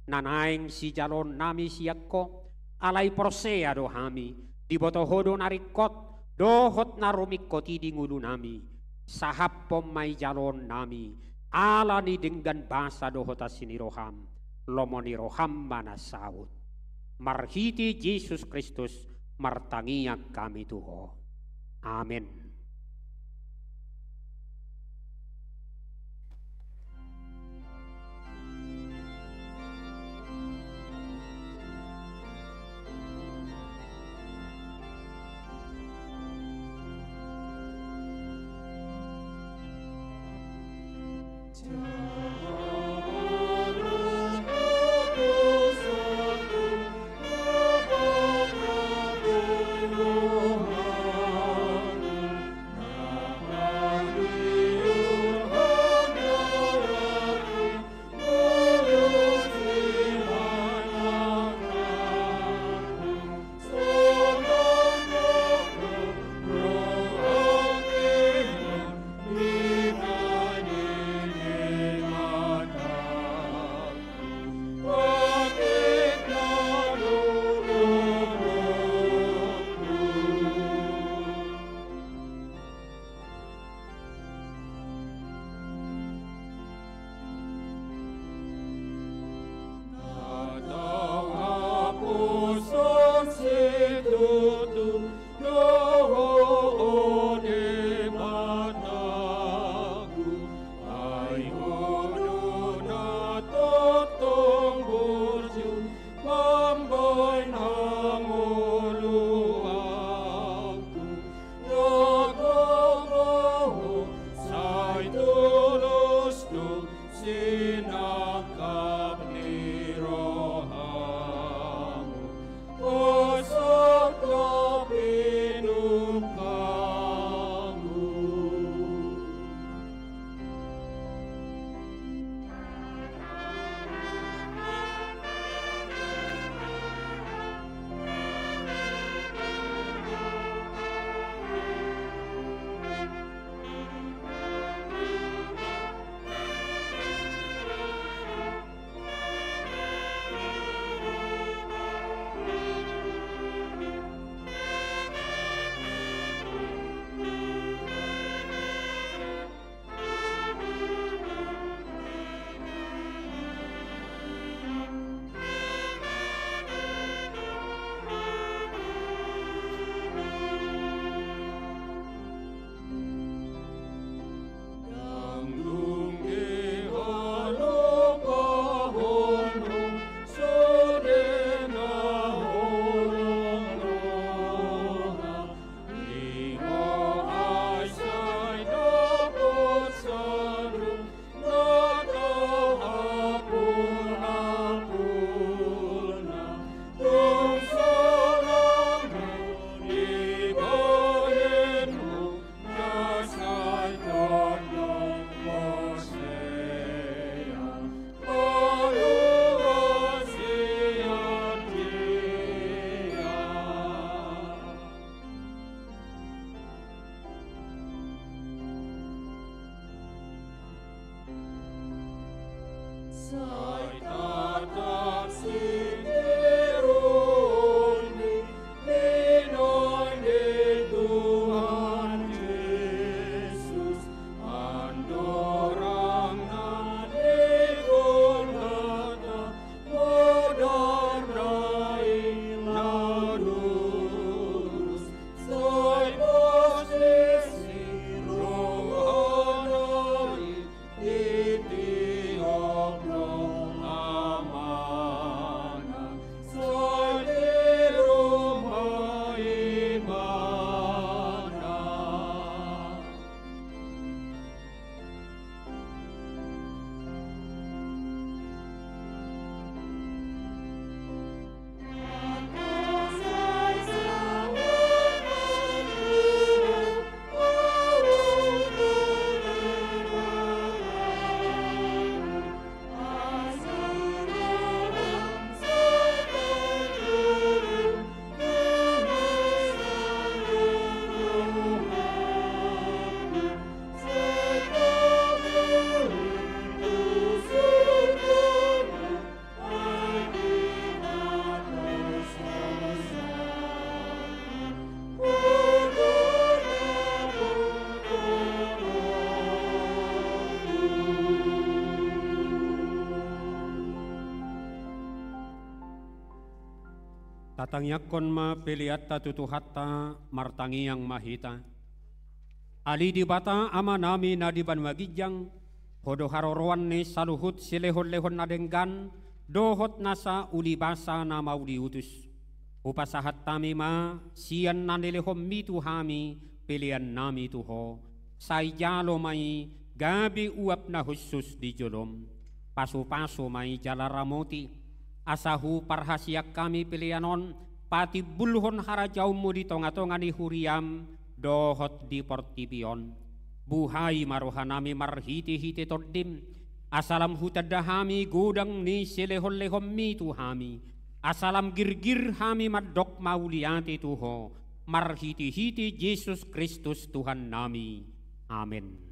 na naeng sijaloonnami sian Ho, alai porsea do hami, diboto Ho do na ringkot, dohot na rumingkot i di ngolunami, sahaphon ma i jaloonnami, ala ni denggan basa dohot asi ni rohaM, lomo ni rohaM ma na saut. Marhite Jesus Kristus, martangiang hami tu Ho. Amen. Sai tatap sitiruon ni binoan ni Tuhan Jesus, andorang na di Golgota, godar na i na lurus, sai pos ni si rohana i, ditiop do Amana, sai tiur ma ibana. Tatangiangkon ma peleanta tu Tuhanta, martangiang ma hita. Ale Debata Amanami na di banua ginjang, Ho do haroroan ni saluhut silehonlehon na denggan dohot nasa ulibasa na mauliutus. Hupasahat hami ma sian na nilehonMi tu hami peleannami tu Ho, sai jalo ma i gabe uap na hushus di jolom. Pasupasu ma i jala ramoti, asa huparhaseang hami pelean on patimbulhon harajaonMu di tongatonga ni huriaM dohot di portibi on. Buhai ma rohanami marhitehite TondiM, asa lam hutanda hami godang ni silehonlehonMi tu hami, asa lam girgir hami mandok mauliate tu Ho, marhitehite Jesus Kristus Tuhannami. Amen.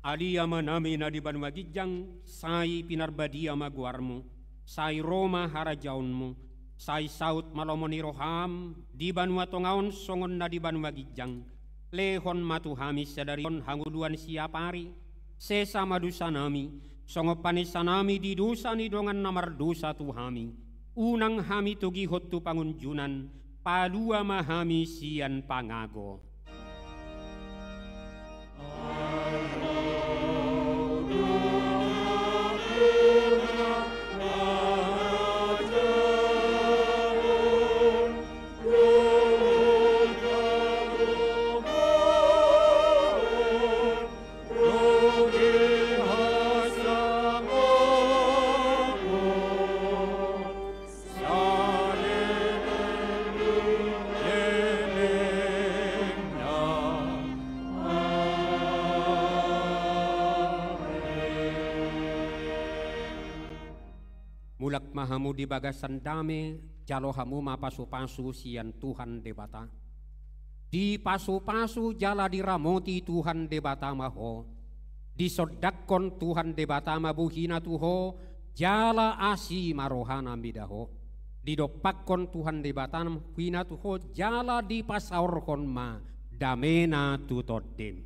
Ale Amanami na di banua ginjang, sai pinarbadia ma goarMu, sai ro ma harajaonMu, sai saut ma lomo ni rohaM di banua tonga on songon na di banua ginjang. Lehon ma tu hami sadari on hangoluan siapari, sesa ma dosanami, songon panesanami di dosa ni dongan na mardosa tu hami. Unang hami togihon tu pangunjunan, palua ma hami sian pangago. Mulak ma hamu di bagasan dame, jalo hamu ma pasupasu sian Tuhan Debata. Dipasupasu jala diramoti Tuhan Debata ma ho. Disondangkon Tuhan Debata ma bohina tu ho, jala asi ma rohana mida ho. Didompakkon Tuhan Debata ma bohina tu ho, jala dipasaorhon ma damena tu tondim.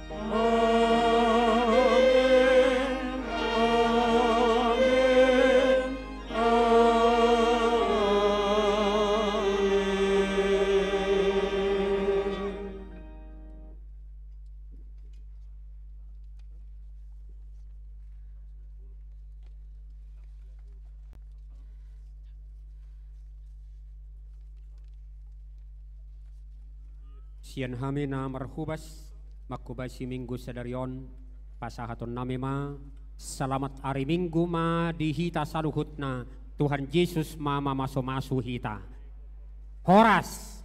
Amen. Amen. Amen. Sian hami na marhobas manghobasi Minggu sadari on, pasahaton nami ma selamat ari Minggu ma di hita saluhutna. Tuhan Jesus ma mamasu-masu hita. Horas.